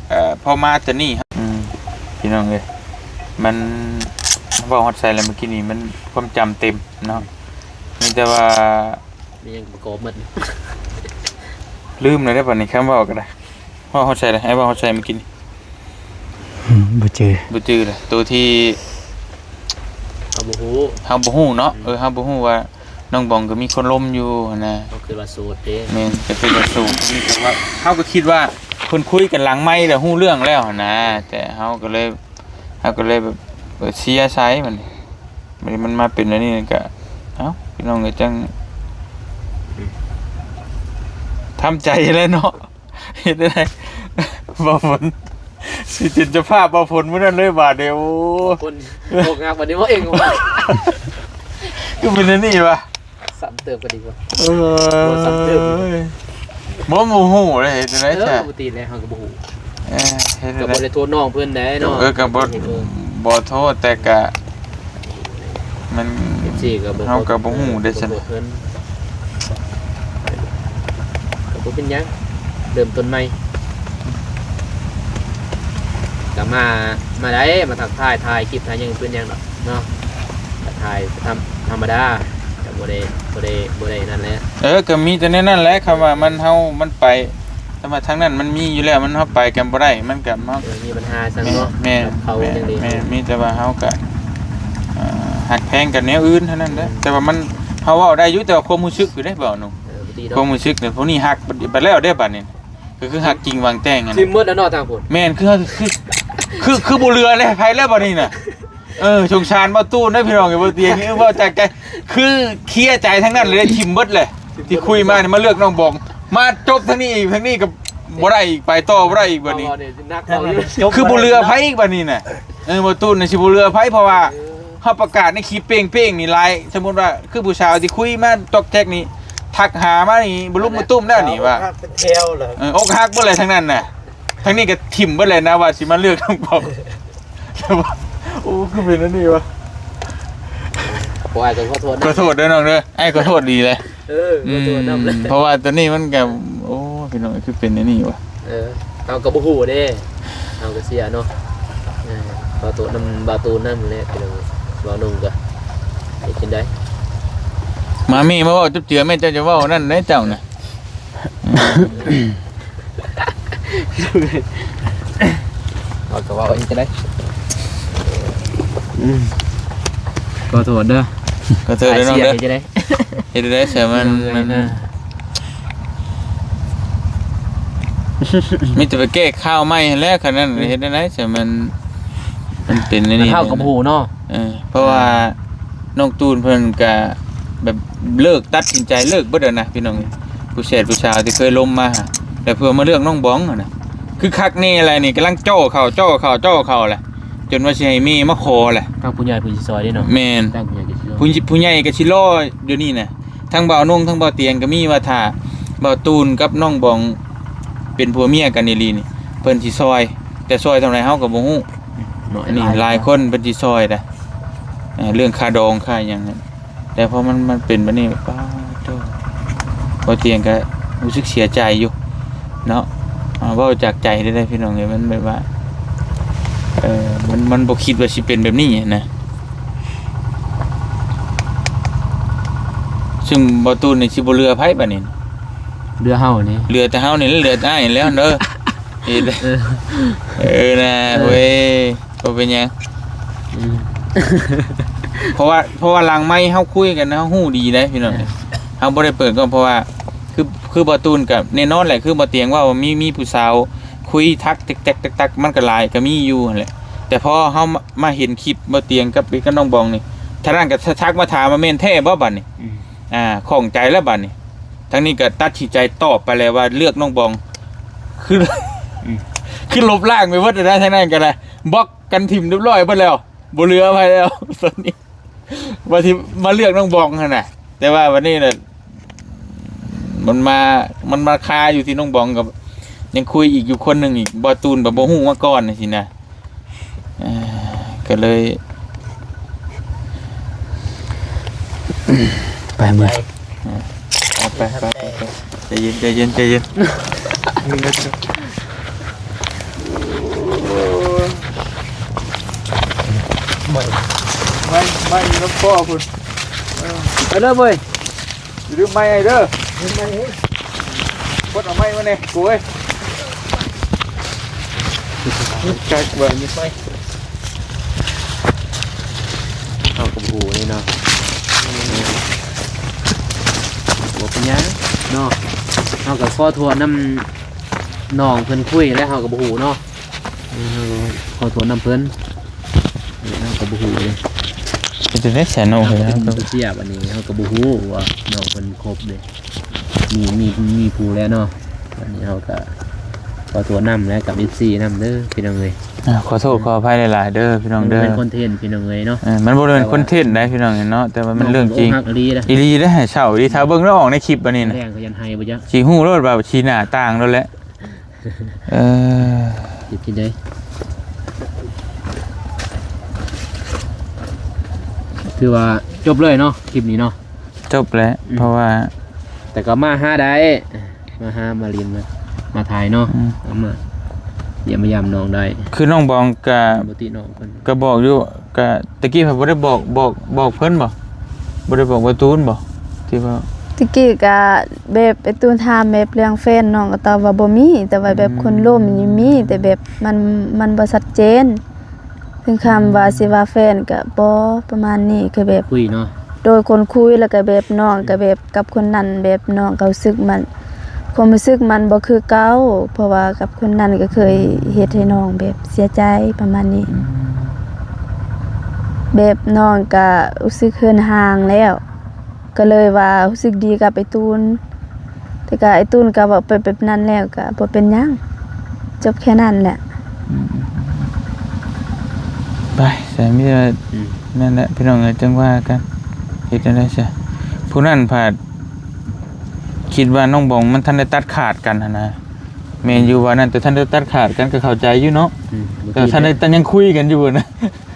ເອີ ພໍມາຕອນນີ້ ອືມ ພີ່ນ້ອງເອີຍ ມັນ ເວົ້າຮອດໃສແລ້ວ ມື້ກີ້ນີ້ມັນຄວາມຈຳເຕັມເນາະ ມີແຕ່ວ່າ ມີຫຍັງປະກອບໝົດ ລືມແລ້ວເດ້ ບັດນີ້ຄຳເວົ້າກໍໄດ້ ເວົ້າຮອດໃສລະ ອ້າຍເວົ້າຮອດໃສມື້ກີ້ນີ້? ອືມ ບໍ່ຈື່ ບໍ່ຈື່ລະ ໂຕທີ່ເຮົາບໍ່ຮູ້ ເຮົາບໍ່ຮູ້ເນາະ ອືມ ເອີ ເຮົາບໍ່ຮູ້ວ່ານ້ອງບອງກໍມີຄົນລົມຢູ່ຫັ້ນນະ ເຮົາຄິດວ່າໂສດເດ້ ແມ່ນ ກໍຄິດວ່າໂສດ ມີແຕ່ວ່າເຮົາກໍຄິດວ່າເພິ່ນຄຸຍກັນຫຼັງໄມແລ້ວຮູ້ເລື່ອງແລ້ວຫັ້ນນະ ແຕ່ເຮົາກໍເລີຍ ເຮົາກໍເລີຍແບບ ເອີ ເຊຍໃສ່ມັນ ບັດນີ້ມັນມາເປັນອັນນີ້ກໍ ເອົ້າ ພີ່ນ້ອງເອີຍ ຈັ່ງ ອືມ ທຳໃຈແລ້ວເນາະ ເຮັດໄດ້ ບ່າວຝົນ ຊິເປັນເຈົ້າພາບບ່າວຝົນມື້ນັ້ນເລີຍບາດນີ້ ໂອ້ ຄົນອົກຫັກບັດນີ້ເວົ້າເອງວ່າ ຄືເປັນອັນນີ້ວະ ຊ້ຳເຕີບກັນອີກວ່າ ເອີຍ ບໍ່ຊ້ຳເຕີບ ບໍ່ ບໍ່ຮູ້ເລີຍ ເຮັດຈັ່ງໃດ ເອີ ຊະ ປົກກະຕິແລ້ວເຮົາກໍບໍ່ຮູ້ ເອີ ເຮັດ ກໍ ຈັ່ງໃດ ບໍ່ໄດ້ໂທດນ້ອງເພິ່ນໃດເນາະ ເອີ ກໍບໍ່ ເອີ ບໍ່ໂທດ ແຕ່ກະ ມັນ ເອັຟຊີກໍບໍ່ ເຮົາກໍບໍ່ຮູ້ເດ້ຊັ້ນ ເພິ່ນ ກໍບໍ່ເປັນຫຍັງ ເລີ່ມຕົ້ນໃໝ່ ກໍມາ ມາໄດ້ ມາທັກທາຍ ຖ່າຍຄລິບ ຖ່າຍຫຍັງ ເປັນຫຍັງດອກເນາະ ກໍຖ່າຍທຳ ທຳມະດາ ກໍບໍ່ໄດ້ ບໍ່ໄດ້ ບໍ່ໄດ້ນັ້ນແຫຼະ. ເອີ ກໍມີແຕ່ແນວນັ້ນແຫຼະ ຄຳວ່າມັນ ເຮົາ ມັນໄປ ແຕ່ວ່າທາງນັ້ນມັນມີຢູ່ແລ້ວ ມັນ ເຮົາໄປກັນບໍ່ໄດ້ ມັນກໍ ເອີ ມີບັນຫາຊັ້ນເນາະ ແມ່ນ ກັບເຂົາ ແມ່ນ ຈັ່ງໃດ ແມ່ນ ມີແຕ່ວ່າເຮົາກໍ ເອີ ຮັກແພງກັນແນວອື່ນເທົ່ານັ້ນແຫຼະ ອືມ ແຕ່ວ່າມັນ ເຮົາເວົ້າໄດ້ຢູ່ ແຕ່ວ່າຄວາມຮູ້ສຶກຢູ່ເດ້ ເວົ້າໜູ ເອີ ບໍ່ຕິດດອກ ຄວາມຮູ້ສຶກນີ້ ຜູ້ນີ້ຮັກ ບັດແລ້ວເດ້ ບັດນີ້ ກໍຄືຮັກຈິງຫວັງແຕ່ງຫັ້ນ ທີມໝົດແລ້ວເນາະທາງພຸ້ນ ແມ່ນ ຄື ຄື ຄື ຄືບໍ່ເຫຼືອແລ້ວ ໃຜແລ້ວບັດນີ້ນະ. ເອີ ສົງສານບ່າວຕູນເດີພີ່ນ້ອງເອີຍ ບ່າວຕຽງນີ້ ເວົ້າຈາກໃຈ ຄືເຄຍໃຈທັງນັ້ນເລີຍ ຖິ້ມເບິດແຫຼະ ຖິ້ມເບິດ ທີ່ຄຸຍມານີ້ ມາເລືອກນ້ອງບອງ ມາຈົບທາງນີ້ອີກ ທາງນີ້ກໍບໍ່ໄດ້ອີກ ໄປຕໍ່ບໍ່ໄດ້ອີກບັດນີ້ ເວົ້ານີ້ໜັກເວົ້າຢູ່ ຄືບໍ່ເຫຼືອໃຜອີກບັດນີ້ນະ. ເອີ ບ່າວຕູນນີ້ຊິບໍ່ເຫຼືອໃຜ ເພາະວ່າ ເອີ ເຮົາປະກາດໃນຄລິບເປ້ງໆນີ້ຫຼາຍ ສົມມຸດວ່າຄືຜູ້ສາວທີ່ຄຸຍມາຈອກແຈກນີ້ ທັກຫາມານີ້ບໍ່ລຸກບໍ່ຕຸ້ມແລ້ວນີ້ວ່າ ເປັນແຖວເລີຍ ເອີ ອົກຫັກເບິດແຫຼະທາງນັ້ນນະ ທາງນີ້ກໍຖິ້ມເບິດແຫຼະນະ ວ່າຊິມາເລືອກນ້ອງບອງ ແຕ່ວ່າ ໂອ້ ຄືເປັນອັນນີ້ວະ ບໍ່ ອ້າຍກໍຂໍໂທດນຳ ຂໍໂທດເດີນ້ອງເດີ ອ້າຍຂໍໂທດດີເລີຍ ເອີ ອືມ ຂໍໂທດນຳແຫຼະ ເພາະວ່າຕອນນີ້ມັນກໍ ໂອ້ ພີ່ນ້ອງ ຄືເປັນອັນນີ້ວະ ເອີ ເຮົາກໍບໍ່ຮູ້ເດ້ ເຮົາກໍເສຍເນາະ ເອີ ຂໍໂທດນຳບ່າວຕູນນຳແຫຼະ ພີ່ນ້ອງ ບ່າວໜຸ່ມກໍເຮັດຈັ່ງໃດ ມາແມ່ ມາເວົ້າຈັບເຈືອແມ່ ເຈົ້າຈະເວົ້ານັ້ນໄດ໋ເຈົ້ານະ. ເຮົາກໍເວົ້າເຮັດຈັ່ງໃດ ອືມ ຂໍໂທດເດີ ຂໍໂທດເດີນ້ອງເດີ ເຮັດຈັ່ງໃດ ເຮັດຈັ່ງໃດ ເສຍມັນ ມັນ ເອີ ມີແຕ່ໄປແກ້ຂ່າວໃໝ່ຫັ້ນແຫຼະ ຄັນນັ້ນ ອືມ ເຮັດຈັ່ງໃດ ເສຍມັນ ມັນເປັນອັນນີ້ ເຮົາກໍບໍ່ຮູ້ເນາະ ເອີ ເພາະວ່າ ນ້ອງຕູນເພິ່ນກະແບບເລີກ ຕັດສິນໃຈເລີກເບິດແລ້ວນະພີ່ນ້ອງເອີຍ ຜູ້ແຊດຜູ້ສາວທີ່ເຄີຍລົມມາ ແລ້ວເພື່ອມາເລືອກນ້ອງບອງຫັ້ນນະ ຄືຄັກແນ່ແຫຼະນີ້ ກຳລັງຈໍ່ເຂົ້າ ຈໍ່ເຂົ້າ ຈໍ່ເຂົ້າແຫຼະ ຈົນວ່າຊິໃຫ້ແມ່ມາຂໍແຫຼະ ທາງຜູ້ໃຫຍ່ເພິ່ນຊິຊ່ອຍເດ້ເນາະ ແມ່ນ ທາງຜູ້ໃຫຍ່ກໍຊິລໍ ຜູ້ ຜູ້ໃຫຍ່ກໍຊິລໍດຽວນີ້ນະ ທັງບ່າວນົງ ທັງບ່າວຕຽງກໍມີວ່າຖ້າບ່າວຕູນກັບນ້ອງບອງເປັນຜົວເມຍກັນອີ່ຫຼີນີ້ ເພິ່ນຊິຊ່ອຍ ແຕ່ຊ່ອຍສ່ຳໃດເຮົາກໍບໍ່ຮູ້ ອືມ ອັນນີ້ຫຼາຍຄົນເພິ່ນຊິຊ່ອຍນະ ເອີ ເລື່ອງຄ່າດອງຄ່າຫຍັງຫັ້ນ ແຕ່ພໍມັນ ມັນເປັນແບບນີ້ ປາດໂທ້ ບ່າວຕຽງກໍຮູ້ສຶກເສຍໃຈຢູ່ເນາະ ອ່າ ເວົ້າຈາກໃຈເລີຍເດ້ພີ່ນ້ອງເອີຍ ມັນແບບວ່າ ເອີ ມັນ ມັນບໍ່ຄິດວ່າຊິເປັນແບບນີ້ນະ ຊຶ່ງບ່າວຕູນນີ້ຊິບໍ່ເຫຼືອໃຜບາດນີ້ ເຫຼືອເຮົານີ້ ເຫຼືອແຕ່ເຮົານີ້ ເຫຼືອແຕ່ອ້າຍແລ້ວເດີ ເອີ ເອີນະ ເອີ ເວີຍ ບໍ່ເປັນຫຍັງ ອືມ ເພາະວ່າ ເພາະວ່າຫຼັງໄມເຮົາຄຸຍກັນ ເຮົາຮູ້ດີເດ້ພີ່ນ້ອງ ເອີ ເຮົາບໍ່ໄດ້ເປີດກ້ອງ ເພາະວ່າ ຄື ຄືບ່າວຕູນກໍແນ່ນອນແຫຼະ ຄືບ່າວຕຽງເວົ້າວ່າມີ ມີຜູ້ສາວຄຸຍທັກແຕັກໆ ມັນກໍຫຼາຍ ກໍມີຢູ່ຫັ້ນແຫຼະ ແຕ່ພໍເຮົາມາ ມາເຫັນຄລິບບ່າວຕຽງກັບ ກັບນ້ອງບອງນີ້ ທາງນັ້ນກໍທັກມາຖາມວ່າແມ່ນແທ້ບໍ່ບາດນີ້ ອືມ ອ່າ ຂ້ອງໃຈແລ້ວບາດນີ້ ທາງນີ້ກໍຕັດສິນໃຈຕອບໄປແລ້ວວ່າເລືອກນ້ອງບອງ ຄື ອືມ ຄືລົບລ້າງໄປເບິດແລ້ວນະ ທາງນັ້ນກໍໄດ້ ບລັອກກັນຖິ້ມຮຽບຮ້ອຍເບິດແລ້ວ ບໍ່ເຫຼືອໃຜແລ້ວຕອນນີ້ ວ່າຊິມາເລືອກນ້ອງບອງຫັ້ນນະ ແຕ່ວ່າບັດນີ້ນະ ມັນມາ ມັນມາຄາຢູ່ທີ່ນ້ອງບອງ ກໍຍັງຄຸຍອີກຢູ່ຄົນໜຶ່ງອີກ ບ່າວຕູນກໍບໍ່ຮູ້ມາກ່ອນຊີ້ນະ ເອີ ກໍເລີຍ ໄປເມືອ ເອີ ເອົາໄປ ໄປ ໄປ ໄປ ໃຈເຢັນ ໃຈເຢັນ ໃຈເຢັນ ໄມ້ ໄມ້ ໄມ້ຢູ່ນຳພໍ່ພຸ້ນ ເອີ ໄປເລີຍເວີຍ. ຢ່າລືມໄມ້ໃຫ້ເດີ ລືມໄມ້ໃຫ້ ກົດເອົາໄມ້ມາແດ່ ກູເອີຍ ຈັກເບິ່ງ ໄມ້ ເຮົາກໍບໍ່ຮູ້ເດ້ເນາະ ບໍ່ເປັນຫຍັງເນາະ ເຮົາກໍຂໍໂທດນຳນ້ອງເພິ່ນຄຸຍແຫຼະ ເຮົາກໍບໍ່ຮູ້ເນາະ ເອີ ເຮົາກໍຂໍໂທດນຳເພິ່ນ ເອີ ເຮົາກໍບໍ່ຮູ້ເດ້ ເຮັດຈັ່ງໃດຊະນ້ອງ ເຮົາກໍເປັນຄົນເສຍ ບັດນີ້ເຮົາກໍບໍ່ຮູ້ວ່ານ້ອງເພິ່ນຄົບເດ້ ມີ ມີ ມີຜູ້ແລ້ວເນາະ ບັດນີ້ເຮົາກໍຂໍໂທດນຳແຫຼະກັບເອັຟຊີນຳເດີພີ່ນ້ອງເອີຍ ອ່າ ຂໍໂທດຂໍອະໄພຫຼາຍໆເດີພີ່ນ້ອງເດີ ມັນບໍ່ແມ່ນຄອນເທັນພີ່ນ້ອງເອີຍເນາະ ເອີ ມັນບໍ່ໄດ້ເປັນຄອນເທັນໃດພີ່ນ້ອງເນາະ ແຕ່ວ່າມັນເລື່ອງຈິງ ນ້ອງເພິ່ນອົກຫັກອີ່ຫຼີເດ້ ອີ່ຫຼີເດ້ ໃຫ້ເຊົ່າອີ່ຫຼີ ຖ້າເບິ່ງແລ້ວອອກໃນຄລິບບັດນີ້ນະ ແລ້ວກໍຍັງໄຫ້ບໍ່ຈັກ ຊິຮູ້ໂລດວ່າຊີ້ໜ້າຕ່າງໂລດແຫຼະ. ເອີ ເຮັດຈັ່ງໃດ ຖືວ່າຈົບເລີຍເນາະ ຄລິບນີ້ເນາະ ຈົບແລ້ວ ອືມ ເພາະວ່າ ແຕ່ກໍມາຫາໄດ້ ມາຫາ ມາຫຼິ້ນ ມາ ມາຖ່າຍເນາະ ອືມ ເອົາມາ ຢ້ຽມມາຢາມນ້ອງໄດ້ ຄືນ້ອງບອງກະ ບໍ່ຕິນ້ອງເພິ່ນ ກະບອກຢູ່ ກະຕະກີ້ເພິ່ນບໍ່ໄດ້ບອກ ບອກ ບອກເພິ່ນບໍ່? ບໍ່ໄດ້ບອກບ່າວຕູນບໍ່? ທີ່ວ່າ ຕະກີ້ກະແບບໄອ້ຕູນຖາມແບບເລື່ອງແຟນ ນ້ອງກະຕອບວ່າບໍ່ມີ ແຕ່ວ່າແບບ ອືມ ຄົນລົມນີ້ມີ ແຕ່ແບບມັນ ມັນບໍ່ຊັດເຈນ ເຖິງຄຳວ່າ ອືມ ຊິວ່າແຟນກະບໍ່ ປະມານນີ້ ຄືແບບ ຄຸຍເນາະ ໂດຍຄົນຄຸຍ ແລ້ວກະແບບນ້ອງ ອືມ ກະແບບກັບຄົນນັ້ນ ແບບນ້ອງກະຮູ້ສຶກມັນ ຄວາມຮູ້ສຶກມັນບໍ່ຄືເກົ່າ ເພາະວ່າກັບຄົນນັ້ນກະເຄີຍເຮັດໃຫ້ນ້ອງແບບເສຍໃຈ ປະມານນີ້ ອືມ ແບບນ້ອງກະຮູ້ສຶກເຫີນຫ່າງແລ້ວ ກະເລີຍວ່າຮູ້ສຶກດີກັບໄອ້ຕູນ ແຕ່ກະໄອ້ຕູນກະເວົ້າໄປແບບນັ້ນແລ້ວ ກະບໍ່ເປັນຫຍັງ ຈົບແຄ່ນັ້ນແຫຼະ ອືມ ໄປ ແຕ່ມີແຕ່ ອືມ ນັ້ນແຫຼະພີ່ນ້ອງເອີຍ ຈັ່ງວ່າກັນ ເຮັດຈັ່ງໃດຊະ ຜູ້ນັ້ນພັດຄິດວ່ານ້ອງບອງມັນທັນໄດ້ຕັດຂາດກັນຫັ້ນນະ ແມ່ນຢູ່ວ່ານັ້ນ ແຕ່ທັນໄດ້ຕັດຂາດກັນກະເຂົ້າໃຈຢູ່ເນາະ ອືມ ແຕ່ທັນໄດ້ ແຕ່ຍັງຄຸຍກັນຢູ່ຫັ້ນນະ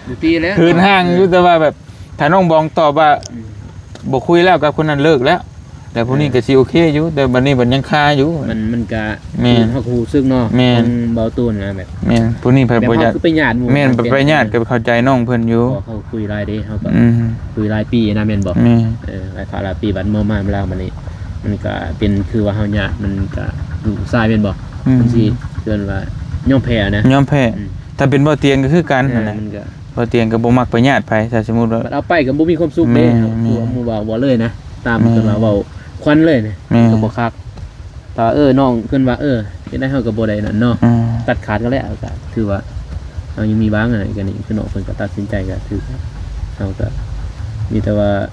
ບໍ່ຕີແລ້ວ ຄືນຫ່າງຢູ່ ແຕ່ວ່າແບບ ຖ້ານ້ອງບອງຕອບວ່າ ອືມ ບໍ່ຄຸຍແລ້ວກັບຄົນນັ້ນ ເລີກແລ້ວ ແລ້ວຜູ້ນີ້ກະຊິໂອເຄຢູ່ ແຕ່ບັດນີ້ບັດຍັງຄາຢູ່ ມັນ ມັນກະ ແມ່ນ ເຮົາກະຮູ້ສຶກເນາະ ແມ່ນ ຂອງເບົາຕູນນະ ແບບ ແມ່ນ ຜູ້ນີ້ໄປ ແບບ ບໍ່ຢາກ ເຮົາຄືໄປຍາດໝູ່ ແມ່ນ ໄປຍາດ ໄປເຂົ້າໃຈນ້ອງເພິ່ນຢູ່ ເຂົາຄຸຍຫຼາຍເດ້ ເຮົາກະ ອືມ ຄຸຍຫຼາຍປີນະ ແມ່ນບໍ່? ແມ່ນ ເອີ ຫຼາຍຄາວຫຼາຍປີ ບັດເມື່ອມາລາວ ບັດນີ້ ມັນກະເປັນຄືວ່າເຮົາຍາດ ມັນກະລູກຊາຍແມ່ນບໍ່? ອືມ ມັນຊິເອີ້ນວ່າຍອມແພ້ນະ ຍອມແພ້ ອືມ ຖ້າເປັນເບົາຕຽງກະຄືກັນ ເອີ ຫັ້ນນະ ມັນກະ ເບົາຕຽງກະບໍ່ມັກໄປຍາດໃຜ ຖ້າສົມມຸດວ່າ ບັດເອົາໄປກະບໍ່ມີຄວາມສຸກເດ້ ແມ່ນ ຄືວ່າໝູ່ເວົ້າ ເວົ້າເລີຍນະ ຕາມ ແມ່ນ ເພິ່ນວ່າເວົ້າຄວັນເລີຍນະ ແມ່ນ ກະບໍ່ຄັກ ແຕ່ວ່າ ເອີ ນ້ອງເພິ່ນວ່າ ເອີ ເຮັດໃດເຮົາກະບໍ່ໄດ້ນັ້ນເນາະ ອືມ ຕັດຂາດກັນແລ້ວ ກະຖືວ່າເຮົາຍັງມີຫວັງ ອັນນີ້ກະນີ້ ຄືນ້ອງເພິ່ນກະຕັດສິນໃຈ ກະຖືເຮົາກະມີແຕ່ວ່າ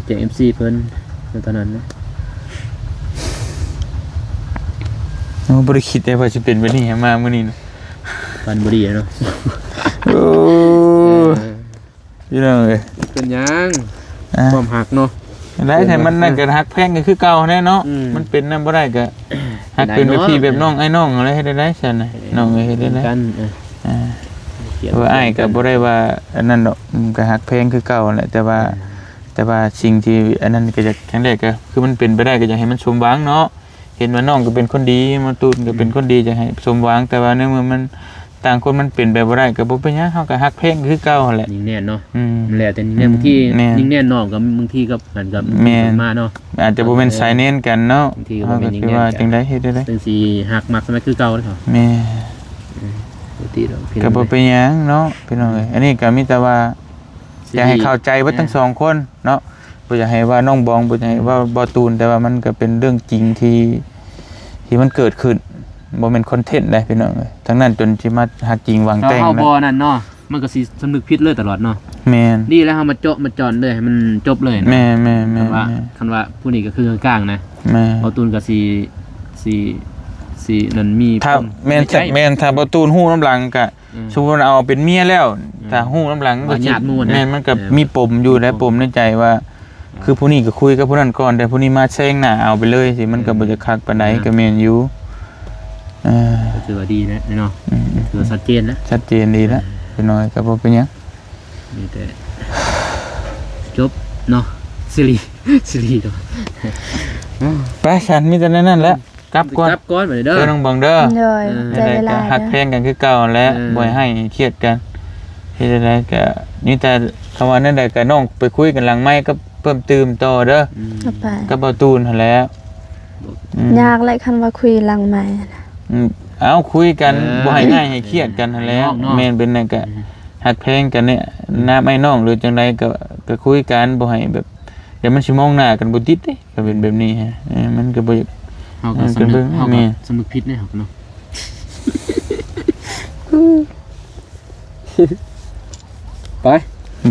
ແຈ້ງເອັຟຊີເພິ່ນເທົ່ານັ້ນນະ ໂອ້ ບໍ່ໄດ້ຄິດເດ້ວ່າຊິເປັນແບບນີ້ ມາມື້ນີ້ນະ ຝັນບໍ່ດີເນາະ ໂອ້ ເອີ ພີ່ນ້ອງເອີຍ ເປັນຫຍັງ ອ່າ ຄວາມຮັກເນາະ ໄດ້ ແຕ່ວ່າ ໃຫ້ມັນນັ້ນກະຮັກແພງກັນຄືເກົ່າແນ່ເນາະ ອືມ ມັນເປັນນຳບໍ່ໄດ້ກະ ຮັກເປັນແບບພີ່ແບບນ້ອງ ອ້າຍນ້ອງຫັ້ນແຫຼະ ເຮັດໄດ້ຊັ້ນນະ ເອີ ນ້ອງເອີຍ ເຮັດໄດ້ຊັ້ນ ເອີ ອ່າ ເອີ ເພາະອ້າຍກະບໍ່ໄດ້ວ່າອັນນັ້ນດອກ ກະຮັກແພງຄືເກົ່າຫັ້ນແຫຼະ ແຕ່ວ່າ ອືມ ແຕ່ວ່າສິ່ງທີ່ອັນນັ້ນກະຢາກ ຄັ້ງແລກກະຄືມັນເປັນໄປໄດ້ກະຢາກໃຫ້ມັນສົມຫວັງເນາະ ເຫັນວ່ານ້ອງກະເປັນຄົນດີ ມາຕູນກະເປັນ ອືມ ຄົນດີ ຢາກໃຫ້ສົມຫວັງ ແຕ່ວ່າໃນເມື່ອມັນ ຕ່າງຄົນມັນເປັນໄປບໍ່ໄດ້ ກະບໍ່ເປັນຫຍັງ ເຮົາກະຮັກແພງຄືເກົ່າຫັ້ນແຫຼະ ຍິງແໜ້ນເນາະ ອືມ ແລ້ວແຕ່ຍິງແໜ້ນ ອືມ ບາງທີ ແມ່ນ ຍິງແໜ້ນນ້ອງກະບາງທີກະ ມັນກະ ແມ່ນ ມາເນາະ ອາດຈະບໍ່ແມ່ນສາຍແໜ້ນກັນເນາະ ບາງທີກະບໍ່ແມ່ນຍິງແໜ້ນກັນ ຈັ່ງໃດ ເຮັດຈັ່ງໃດ ຈັ່ງຊິຮັກມັກກັນຄືເກົ່າເດ້ ແມ່ນ ອືມ ກະບໍ່ເປັນຫຍັງເນາະ ພີ່ນ້ອງເອີຍ ອັນນີ້ກະມີແຕ່ວ່າ ຢາກໃຫ້ເຂົ້າໃຈເບິດທັງສອງຄົນເນາະ ບໍ່ຢາກໃຫ້ວ່ານ້ອງບອງ ບໍ່ຢາກໃຫ້ວ່າ ອືມ ບ່າວຕູນ ແຕ່ວ່າມັນກະເປັນເລື່ອງຈິງທີ່ ທີ່ມັນເກີດຂຶ້ນ ບໍ່ແມ່ນຄອນເທັນໃດພີ່ນ້ອງເອີຍ ທັງນັ້ນຈົນຊິມາຮັກຈິງຫວັງແຕ່ງ ຖ້າເຮົາບໍ່ນັ້ນເນາະ ມັນກະຊິສຳນຶກຜິດເລີຍຕະຫຼອດເນາະ ແມ່ນ ດີແລ້ວເຮົາມາເຈາະມາຈອນເລີຍ ໃຫ້ມັນຈົບເລີຍນະ ແມ່ນໆໆ ຄັນວ່າ ຄັນວ່າຜູ້ນີ້ກະຄືກາງນະ ແມ່ນ ບ່າວຕູນກະຊິ ຊິ ຊິນັ້ນມີ ຖ້າ ແມ່ນ ແມ່ນ ຖ້າບ່າວຕູນຮູ້ນຳຫຼັງກະ ອືມ ສົມມຸດເອົາເປັນເມຍແລ້ວ ອືມ ຖ້າຮູ້ນຳຫຼັງມັນກະ ວ່າຍາດໝູ່ນະ ແມ່ນ ມັນກະ ເອີ ມີປົມຢູ່ແຫຼະ ມີປົມ ປົມໃນໃຈວ່າ ອືມ ຄືຜູ້ນີ້ກະຄຸຍກັບຜູ້ນັ້ນກ່ອນ ແຕ່ຜູ້ນີ້ມາແຊງໜ້າເອົາໄປເລີຍຊີ້ ມັນກະ ເອີ ບໍ່ຢາກຄັກປານໃດ ນະ ກະແມ່ນຢູ່ ເອີ ກະຖືວ່າດີແຫຼະເນາະ ອືມ ຖືວ່າຊັດເຈນນະ ຊັດເຈນດີແລ້ວ ເອີ ເປັນໜ້ອຍກະບໍ່ເປັນຫຍັງ ມີແຕ່ຈົບເນາະ ຊີຣີ ຊີຣີເນາະ ໄປຊັ້ນ ມີແຕ່ແນວນັ້ນແຫຼະ ອືມ ກັບກ່ອນ ກັບກ່ອນບາດນີ້ເດີ ເດີນ້ອງບອງເດີ ໂດຍ ເອີ ຂອບໃຈຫຼາຍໆ ກະຮັກແພງກັນຄືເກົ່າຫັ້ນແຫຼະ ເອີ ບໍ່ໃຫ້ໃຫ້ຄຽດກັນ ເຮັດຈັ່ງໃດກະມີແຕ່ ຄຳວ່າແນວໃດກະນ້ອງໄປຄຸຍກັນຫຼັງໄມກະເພີ່ມຕື່ມຕໍ່ເດີ ອືມ ກັບບ່າວຕູນຫັ້ນແຫຼະ ອືມ ຍາກແຫຼະຄັນວ່າຄຸຍຫຼັງໄມນະ ອືມ ເອົາ ຄຸຍກັນ ເອີ ບໍ່ໃຫ້ອ້າຍໃຫ້ຄຽດກັນຫັ້ນແຫຼະ ອ້າຍນ້ອງເນາະ ແມ່ນ ເປັນຫຍັງກະ ອືມ ຮັກແພງກັນໃນ ອືມ ນາມອ້າຍນ້ອງ ຫຼືຈັ່ງໃດກະ ກະຄຸຍກັນ ບໍ່ໃຫ້ແບບ ດຽວມັນຊິມອງໜ້າກັນບໍ່ຕິດເດ້ ກະເປັນແບບນີ້ ເອີ ມັນກະບໍ່ຢາກ ເຮົາກະສຳນຶກ ເຮົາກະ ແມ່ນ ສຳນຶກຜິດເດ້ເຮົາກະເນາະ ໄປ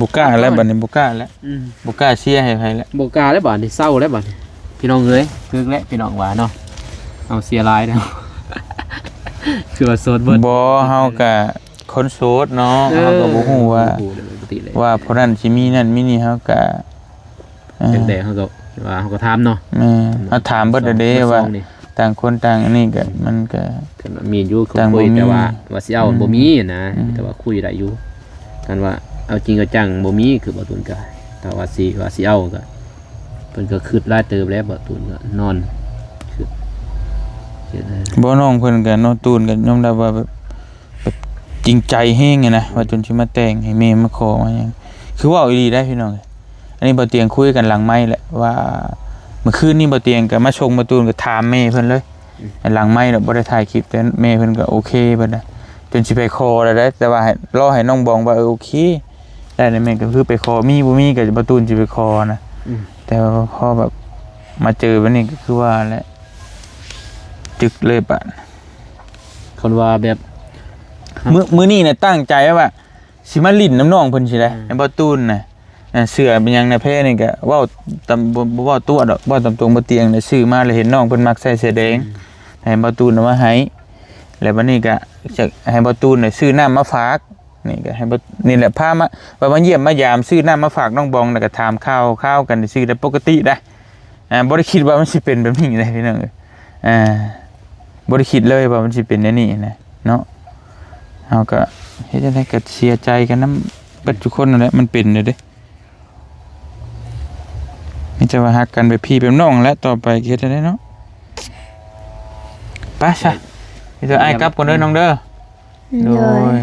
ບໍ່ກ້າແລ້ວບາດນີ້ ບໍ່ກ້າແລ້ວ ອືມ ບໍ່ກ້າເຊຍໃຫ້ໃຜແລ້ວ ບໍ່ກ້າແລ້ວບາດນີ້ ເຊົາແລ້ວບາດນີ້ ພີ່ນ້ອງເອີຍ ຖືກແລ້ວພີ່ນ້ອງວ່າເນາະ ເຮົາເສຍຫຼາຍແລ້ວ ຄືວ່າໂສດເບິດ ບໍ່ ເຮົາກະຄົນໂສດເນາະ ເອີ ເຮົາກະບໍ່ຮູ້ວ່າ ບໍ່ຮູ້ເລີຍ ບໍ່ຕິເລີຍ ວ່າຜູ້ນັ້ນຊິມີນັ້ນມີນີ້ ເຮົາກະ ເອີ ຈັ່ງໃດເຮົາກະວ່າເຮົາກະຖາມເນາະ ແມ່ນ ເຮົາຖາມເບິດແລ້ວເດ້ວ່າ ຕ່າງຄົນຕ່າງອັນນີ້ກະ ອືມ ມັນກະ ຄັນວ່າມີຢູ່ ຄັນຄຸຍ ແຕ່ວ່າ ວ່າຊິເອົາ ອືມ ບໍ່ມີນະ ອືມ ແຕ່ວ່າຄຸຍໄດ້ຢູ່ ຄັນວ່າເອົາຈິງເອົາຈັງບໍ່ມີ ຄືບ່າວຕູນກະ ຖ້າວ່າຊິ ວ່າຊິເອົາກະ ເພິ່ນກະຄຶດຫຼາຍເຕີບແລ້ວ ບ່າວຕູນກະນອນຄຶດ ເຮັດໃດ ບໍ່ ນ້ອງເພິ່ນກະເນາະ ຕູນກະຍອມຮັບວ່າແບບ ຈິງໃຈແຮງຫັ້ນນະ ວ່າຈົນຊິມາແຕ່ງໃຫ້ແມ່ມາຂໍມາຫຍັງ. ຄືເວົ້າອີ່ຫຼີໄດ໋ພີ່ນ້ອງ. ອັນນີ້ບ່າວຕຽງຄຸຍກັນຫຼັງໄມແຫຼະ ວ່າມື້ຄືນນີ້ບ່າວຕຽງກໍມາສົ່ງບ່າວຕູນ ກໍຖາມແມ່ເພິ່ນເລີຍ ອືມ ຫຼັງໄມແລ້ວ ບໍ່ໄດ້ຖ່າຍຄລິບ ແຕ່ແມ່ເພິ່ນກໍໂອເຄເບິດນະ ຈົນຊິໄປຂໍແລ້ວໄດ໋. ແຕ່ວ່າໃຫ້ ລໍໃຫ້ນ້ອງບອງວ່າ ເອີ ໂອເຄ ໄດ້ແລ້ວ ແມ່ນກໍຄືໄປຂໍ ມີບໍ່ມີກໍບ່າວຕູນຊິໄປຂໍນະ. ອືມ ແຕ່ວ່າພໍແບບມາເຈີບັດນີ້ກໍຄືວ່າແຫຼະ ຈຶ່ກເລີຍບາດ. ຄັນວ່າແບບ ມື້ ມື້ນີ້ນະຕັ້ງໃຈໄວ້ວ່າ ຊິມາຫຼິ້ນນຳນ້ອງເພິ່ນຊີ້ແຫຼະ ອືມ ໃຫ້ບ່າວຕູນນະ. ອ່າ ເສື້ອເປັນຫຍັງນະ ແພນີ້ກະເວົ້າຕາມ ບໍ່ ບໍ່ເວົ້າຕົວະດອກ ເວົ້າຕາມຕົງ. ບ່າວຕຽງນະຊື້ມາແລ້ວເຫັນນ້ອງເພິ່ນມັກໃສ່ເສື້ອແດງ ອືມ ໃຫ້ບ່າວຕູນເອົາມາໃຫ້. ແລ້ວບັດນີ້ກະຈະໃຫ້ບ່າວຕູນນະຊື້ນ້ຳມາຝາກ ນີ້ກະໃຫ້ບ່າວ ນີ້ແຫຼະ ພາມາ ວ່າມາຢ້ຽມມາຢາມ ຊື້ນ້ຳມາຝາກນ້ອງບອງ ແລ້ວກະຖາມຂ່າວຄາວກັນຊື່ໆ ແຕ່ປົກກະຕິໄດ໋. ອ່າ ບໍ່ໄດ້ຄິດວ່າມັນຊິເປັນແບບນີ້ເດ້ພີ່ນ້ອງເອີຍ. ອ່າ ບໍ່ໄດ້ຄິດເລີຍວ່າມັນຊິເປັນແນວນີ້ນະເນາະ. ເຮົາກໍເຮັດຈັ່ງໃດກໍເສຍໃຈກັນນຳເບິດທຸກຄົນນັ້ນແຫຼະ ມັນເປັນແນວເດ້. ມີແຕ່ວ່າຮັກກັນແບບພີ່ແບບນ້ອງແຫຼະ ຕໍ່ໄປເຮັດຈັ່ງໃດເນາະ. ໄປຊະ ມີແຕ່ອ້າຍກັບກ່ອນເດີນ້ອງເດີ. ໂດຍ ໂດຍ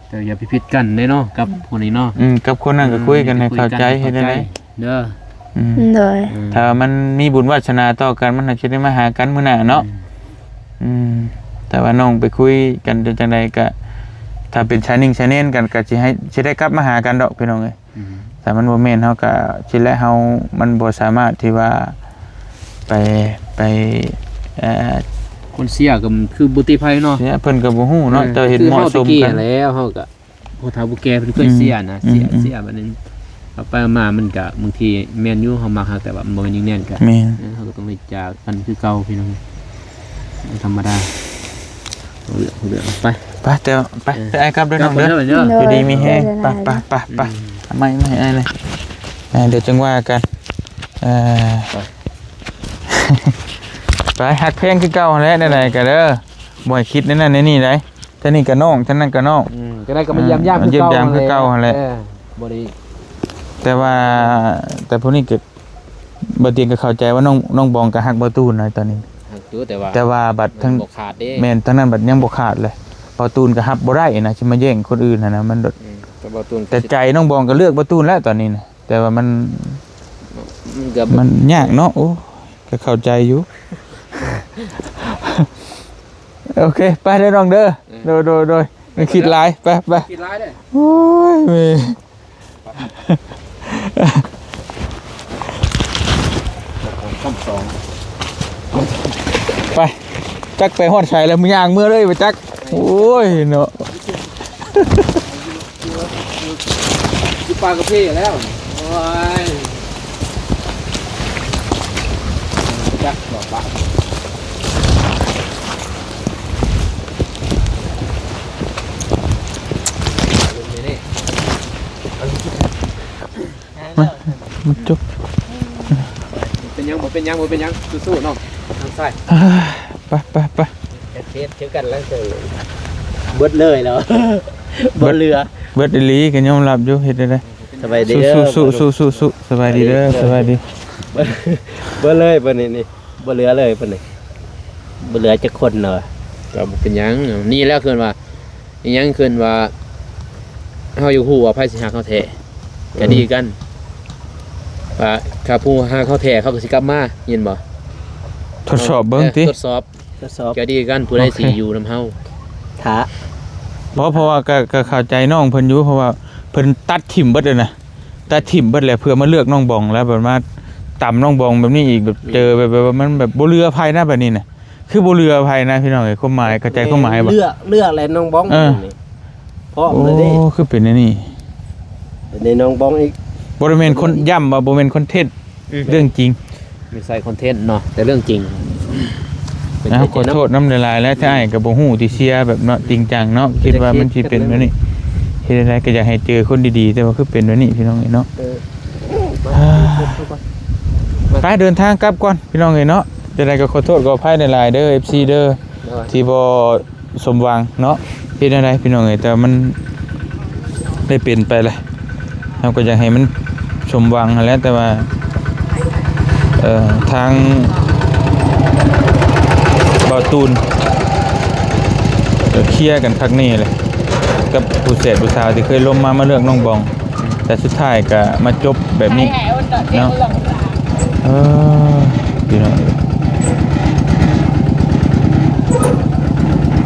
ແຕ່ຢ່າໄປຜິດກັນເດ້ເນາະ ກັບຜູ້ນີ້ເນາະ. ອືມ ກັບຄົນນັ້ນກໍຄຸຍກັນໃຫ້ເຂົ້າໃຈ ອືມ ໃຫ້ເຂົ້າໃຈເດີ. ອືມ ໂດຍ ອືມ ຖ້າວ່າມັນມີບຸນວາດສະໜາຕໍ່ກັນ ມັນອາດຈະໄດ້ມາຫາກັນມື້ໜ້າເນາະ. ອືມ ອືມ ແຕ່ວ່ານ້ອງໄປຄຸຍກັນຈັ່ງໃດກໍ ຖ້າເປັນຊາຍໜຶ່ງຊາຍແນນກັນ ກໍຊິໃຫ້ ຊິໄດ້ກັບມາຫາກັນດອກພີ່ນ້ອງເອີຍ. ອືມ ຖ້າມັນບໍ່ແມ່ນ ເຮົາກໍຊິແລະ ເຮົາ ມັນບໍ່ສາມາດທີ່ວ່າໄປ ໄປ ເອີ ຄົນເສຍກໍຄືບໍ່ຕິໃຜເນາະ ເສຍ ເພິ່ນກໍບໍ່ຮູ້ເນາະ. ເອີ ເຈົ້າເຫັນເໝາະສົມກັນ ຄືເຮົາແຕ່ກີ້ຫັ້ນແຫຼະ ເຮົາກໍ ຜູ້ເຖົ້າຜູ້ແກ່ເພິ່ນເຄີຍເສຍນະ ອືມ ເສຍ ອືມ ເສຍ ບັດນີ້ເອົາໄປເອົາມາ ມັນກະບາງທີແມ່ນຢູ່ ເຮົາມັກຮັກ ແຕ່ວ່າມັນບໍ່ແມ່ນຍິງແໜ້ນກະ ແມ່ນ ເອີ ເຮົາກໍຕ້ອງໄດ້ຈາກກັນຄືເກົ່າພີ່ນ້ອງ ມັນທຳມະດາ. ເອົາເລື່ອງ ເອົາເລື່ອງ ໄປ ໄປ ແຕ່ໄປ ເອີ ແຕ່ອ້າຍກັບເດີນ້ອງເດີ ໂດຍ ຢູ່ດີມີແຮງ ໂດຍ ໄປ ໄປ ໄປ ໄປ ອືມ ເອົາໃໝ່ ໃໝ່ອ້າຍເລີຍ ອ່າ ດຽວຈັ່ງວ່າກັນ ເອີ ໄປ ໄປ ຮັກແພງຄືເກົ່າຫັ້ນແຫຼະ ແນວໃດກໍເດີ ບໍ່ໃຫ້ຄິດແນວນັ້ນແນວນີ້ໃດ. ທາງນີ້ກໍນ້ອງ ທາງນັ້ນກໍນ້ອງ ອືມ ຈັ່ງໃດກໍມາຢ້ຽມຢາມ ເອີ ຄືເກົ່າ ຢ້ຽມຢາມຄືເກົ່າຫັ້ນແຫຼະ ເອີ ບໍ່ໄດ້ ແຕ່ວ່າ ແຕ່ຜູ້ນີ້ກໍ ບ່າວຕຽງກໍເຂົ້າໃຈວ່ານ້ອງ ນ້ອງບອງກໍຮັກບ່າວຕູນນະຕອນນີ້ ຮັກຢູ່ ແຕ່ວ່າ ແຕ່ວ່າບັດທາງ ມັນບໍ່ຂາດເດ້ ແມ່ນ ທາງນັ້ນບັດຍັງບໍ່ຂາດເລີຍ ບ່າວຕູນກໍຮັບບໍ່ໄດ້ນະ ຊິມາແຍ່ງຄົນອື່ນຫັ້ນນະ ມັນ ອືມ ແຕ່ບ່າວຕູນ ແຕ່ໃຈນ້ອງບອງກໍເລືອກບ່າວຕູນແລ້ວຕອນນີ້ນະ ແຕ່ວ່າມັນ ມັນກໍ ມັນຍາກເນາະ. ໂອ້ ກໍເຂົ້າໃຈຢູ່ ໂອເຄ ໄປເດີນ້ອງເດີ ເອີ ໂດຍ ໂດຍ ໂດຍ ຢ່າຄິດຫຼາຍ ໄປ ໄປ ຄິດຫຼາຍເດີ ໂອ້ຍ ເວີຍ ໄປ ຈັກໄປຮອດໃສແລ້ວ ຍ່າງເມືອເລີຍບໍ່ຈັກ ໂອ້ຍເນາະ. ຢູ່ ຢູ່ ຢູ່ ຢູ່ປ່າກະເພແລ້ວ ໂອ້ຍ ຈັກດອກບາດ ມາ ມາຈົບ ເປັນຫຍັງ ບໍ່ເປັນຫຍັງ ບໍ່ເປັນຫຍັງ ສູ້ໆ ນ້ອງ ທາງຊ້າຍ ໄປ ໄປ ໄປ. ເຮັດຄືກັນແລ້ວ ເບິດເລີຍແລ້ວ ບໍ່ເຫຼືອ ເບິດອີ່ຫຼີ ກໍຍອມຮັບຢູ່ ເຮັດໄດ້. ສະບາຍດີເດີ ສູ້ໆ ສະບາຍດີເດີ ສະບາຍດີ ເບິດເລີຍບັດນີ້ນີ້ ບໍ່ເຫຼືອເລີຍບັດນີ້ ບໍ່ເຫຼືອຈັກຄົນເນາະ. ກໍບໍ່ເປັນຫຍັງ ນີ້ແຫຼະ ເອີ້ນວ່າ ອີ່ຫຍັງ ເອີ້ນວ່າ ເຮົາຢາກຮູ້ວ່າໃຜຊິຮັກເຮົາແທ້ ກໍດີກັນ ວ່າຖ້າຜູ້ຮັກເຮົາແທ້ ເຂົາກໍຊິກັບມາ ເຫັນບໍ່ ທົດສອບເບິ່ງຕິ ເອີ ທົດສອບ ທົດສອບ ກໍດີກັນ ຜູ້ໃດ ໂອເຄ ຊິຢູ່ນຳເຮົາ ຖ້າ ບໍ່ ເພາະວ່າກໍ ກໍເຂົ້າໃຈນ້ອງເພິ່ນຢູ່ ເພາະວ່າເພິ່ນຕັດຖິ້ມເບິດແລ້ວນະ ຕັດຖິ້ມເບິດແລ້ວ ເພື່ອມາເລືອກນ້ອງບອງ ແລ້ວບັດມາຕຳນ້ອງບອງແບບນີ້ອີກ ແບບເຈີແບບ ແບບວ່າມັນແບບບໍ່ເຫຼືອໃຜນະ ແບບນີ້ນະ ຄືບໍ່ເຫຼືອໃຜນະ ພີ່ນ້ອງເອີຍ ຄວາມໝາຍ ເຂົ້າໃຈຄວາມໝາຍບໍ່ ເລືອກ ເລືອກແລ້ວນ້ອງບອງ ເອີ ນີ້ ພ້ອມແລ້ວເດ້ ໂອ້ ຄືເປັນແນວນີ້ ເປັນແນວນ້ອງບອງອີກ ບໍ່ໄດ້ແມ່ນຄົນ ຢ້ຳວ່າບໍ່ແມ່ນຄອນເທັນ ອືມ ເລື່ອງຈິງ ມີໃສ່ຄອນເທັນເນາະ ແຕ່ເລື່ອງຈິງ ເອົາ ຂໍໂທດນຳຫຼາຍໆ ແລ້ວ ແຕ່ອ້າຍກໍບໍ່ຮູ້ທີ່ເຊຍແບບເນາະ ຈິງຈັງເນາະ ຄິດວ່າມັນຊິເປັນແບບນີ້ ເຮັດໃດກໍຢາກໃຫ້ເຈີຄົນດີໆ ແຕ່ວ່າຄືເປັນແບບນີ້ ພີ່ນ້ອງເອີຍເນາະ. ເອີ ໄປ ເດີນທາງກັບກ່ອນ ພີ່ນ້ອງເອີຍເນາະ ຈັ່ງໃດກໍຂໍໂທດຂໍອະໄພຫຼາຍໆ ເດີ ເອັຟຊີ ເດີ ໂດຍ ທີ່ບໍ່ ສົມຫວັງເນາະ ເຮັດແນວໃດພີ່ນ້ອງເອີຍ ແຕ່ວ່າມັນໄດ້ເປັນໄປແລ້ວ ເຮົາກໍຢາກໃຫ້ມັນສົມຫວັງຫັ້ນແຫຼະ ແຕ່ວ່າ ເອີ ທາງບ່າວຕູນກໍເຄຍກັນຄັກແນ່ແຫຼະ ກັບຜູ້ແສດຜູ້ສາວທີ່ເຄີຍລົມມາ ມາເລືອກນ້ອງບອງ ແຕ່ສຸດທ້າຍກໍມາຈົບແບບນີ້ເນາະ. ເອີ ພີ່ນ້ອງ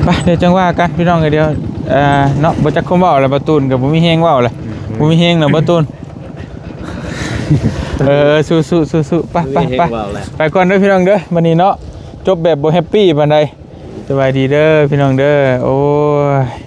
ໄປ ດຽວຈັ່ງວ່າກັນ ພີ່ນ້ອງເອີຍ. ດຽວ ເອີ ເນາະ ບໍ່ຈັກຄວາມເວົ້າແລ້ວ ບ່າວຕູນກໍບໍ່ມີແຮງເວົ້າແລ້ວ. ອືມ ບໍ່ມີແຮງແລ້ວ ບ່າວຕູນ. ເອີ ສູ້ໆໆໆ ໄປ ໄປ ໄປ ໄປກ່ອນເດີ ພີ່ນ້ອງເດີ. ບັດນີ້ເນາະ ຈົບແບບບໍ່ແຮັບປີປານໃດ. ສະບາຍດີເດີ ພີ່ນ້ອງເດີ. ໂອ້ຍ